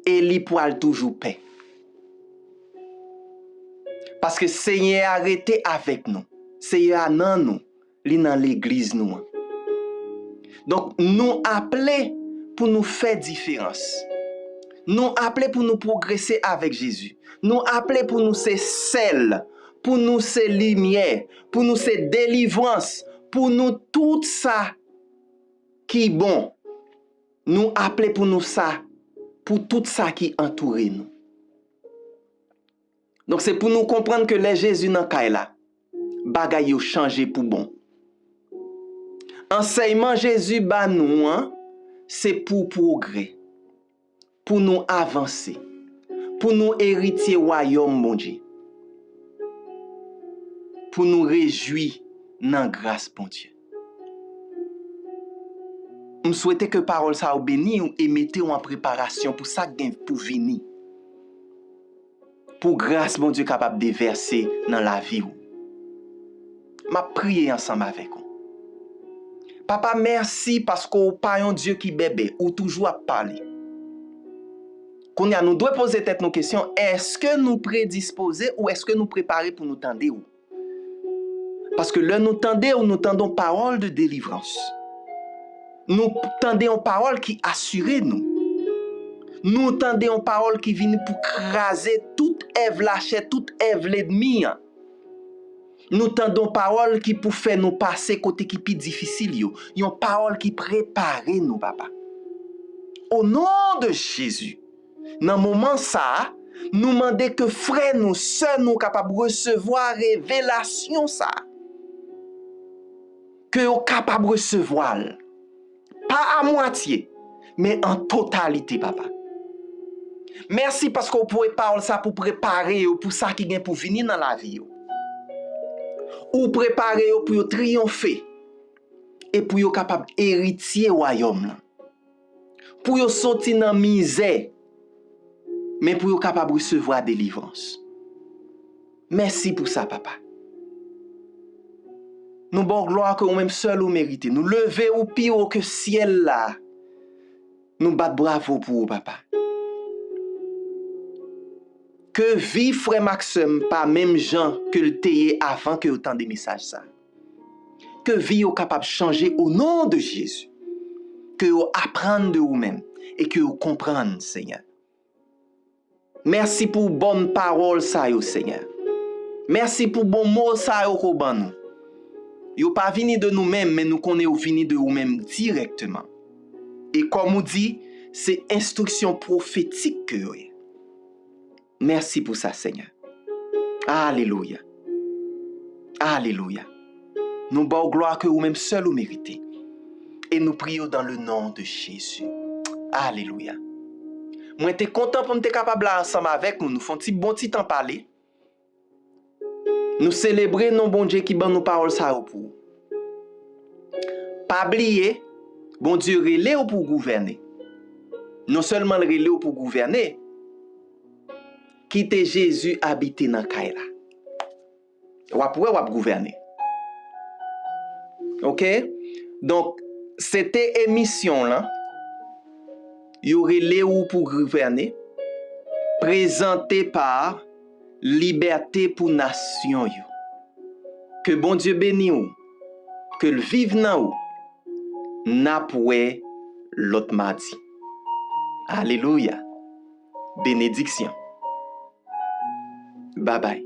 e li pral toujou pè. Paske Senyè a rete avèk nou. Senyè a nan nou. Li nan legliz nou an. Donk, nou aple pou nou fè diferans. Nou aple pou nou pwogrese avèk Jezi. Nou aple pou nou se sèl, pou nou se limyè, pou nou se delivrans, pou nou tout sa ki bon. Nou aple pou nou sa, pou tout sa ki antoure nou. Donk, se pou nou konprann ke lè Jezi nan kay la, bagay yo chanje pou bon. Ansèyman Jezi ba nou an, se pou pwogrè, pou nou avanse, pou nou eritye wayòm Bondye, pou nou rejwi nan gras Bondye. M swete ke pawòl sa yo beni w e mete w an preparasyon pou sa k gen pou vini. Pou gras Bondye kapab devèse nan lavi w. M ap priye ansanm avèk ou. Papa, mèsi paske w pa yon Dye ki bèbè, ou toujou ap pale. Kounye a, nou dwe poze tèt nou kesyon, èske nou predispoze ou èske nou prepare pou nou tande w? Paske lè nou tande w, nou tande yon pawòl de delivrans. Nou tande yon pawòl ki asire nou. Nou tande yon pawòl ki vini pou kraze tout èv lachè, tout èv lènmi an. Nou tande yon pawòl ki pou fè nou pase kote ki pi difisil yo. Yon pawòl ki prepare nou, papa. O non de Jezi, nan moman sa a, nou mande ke frè nou, sè nou kapab resevwa revelasyon sa a. Ke yo kapab resevwa l. Pa a mwatye, men an totalite, papa. Mèsi paske w voye pawòl sa pou prepare yo pou sa ki gen pou vini nan lavi yo. Ou prepare yo pou yo triyonfe e pou yo kapab eritye wayòm lan. Pou yo soti nan mizè, men pou yo kapab resevwa delivrans. Mèsi pou sa, papa. Nou ba w glwa ke ou menm sèl ou merite. Nou leve ou pi wo ke syèl la. Nou bat bravo pou ou, papa. Ke vi frè m ak sè m pa menm jan ke l te ye avan ke yo tande mesaj sa. Ke vi yo kapab chanje o non de Jezi. Ke yo aprann de ou menm e ke yo konprann, Senyè. Mèsi pou bon pawòl sa yo, Senyè. Mèsi pou bon mo sa yo ke w ban nou. Yo pa vini de nou menm, men nou konnen yo vini de ou menm dirèkteman. E kòm ou di, se enstriksyon pwofetik ke yo ye. Mèsi pou sa, Senyè. Alelouya. Alelouya. Nou ba w glwa ke ou menm sèl ou merite. E nou priye w dans le nom de Jésus. Alelouya. Mwen te kontan pou m te kapab la ansanm avèk nou. Nou fè yon ti bon ti tan pale. Nou selebre non Bondye ki ban nou pawòl sa yo pou ou. Pa bliye, Bondye rele w pou w gouvène. Non sèlman l rele w pou w gouvène, kite Jezi abite nan kay la. W ap wè w ap gouvène. Oke? Donk, se te emisyon lan. Yo rele w pou gouvène. Prezante pa Libète pou Nasyon yo. Ke Bondye beni w. Ke l viv nan ou. N ap wè lòt madi. Alelouya. Benediksyon. Babay.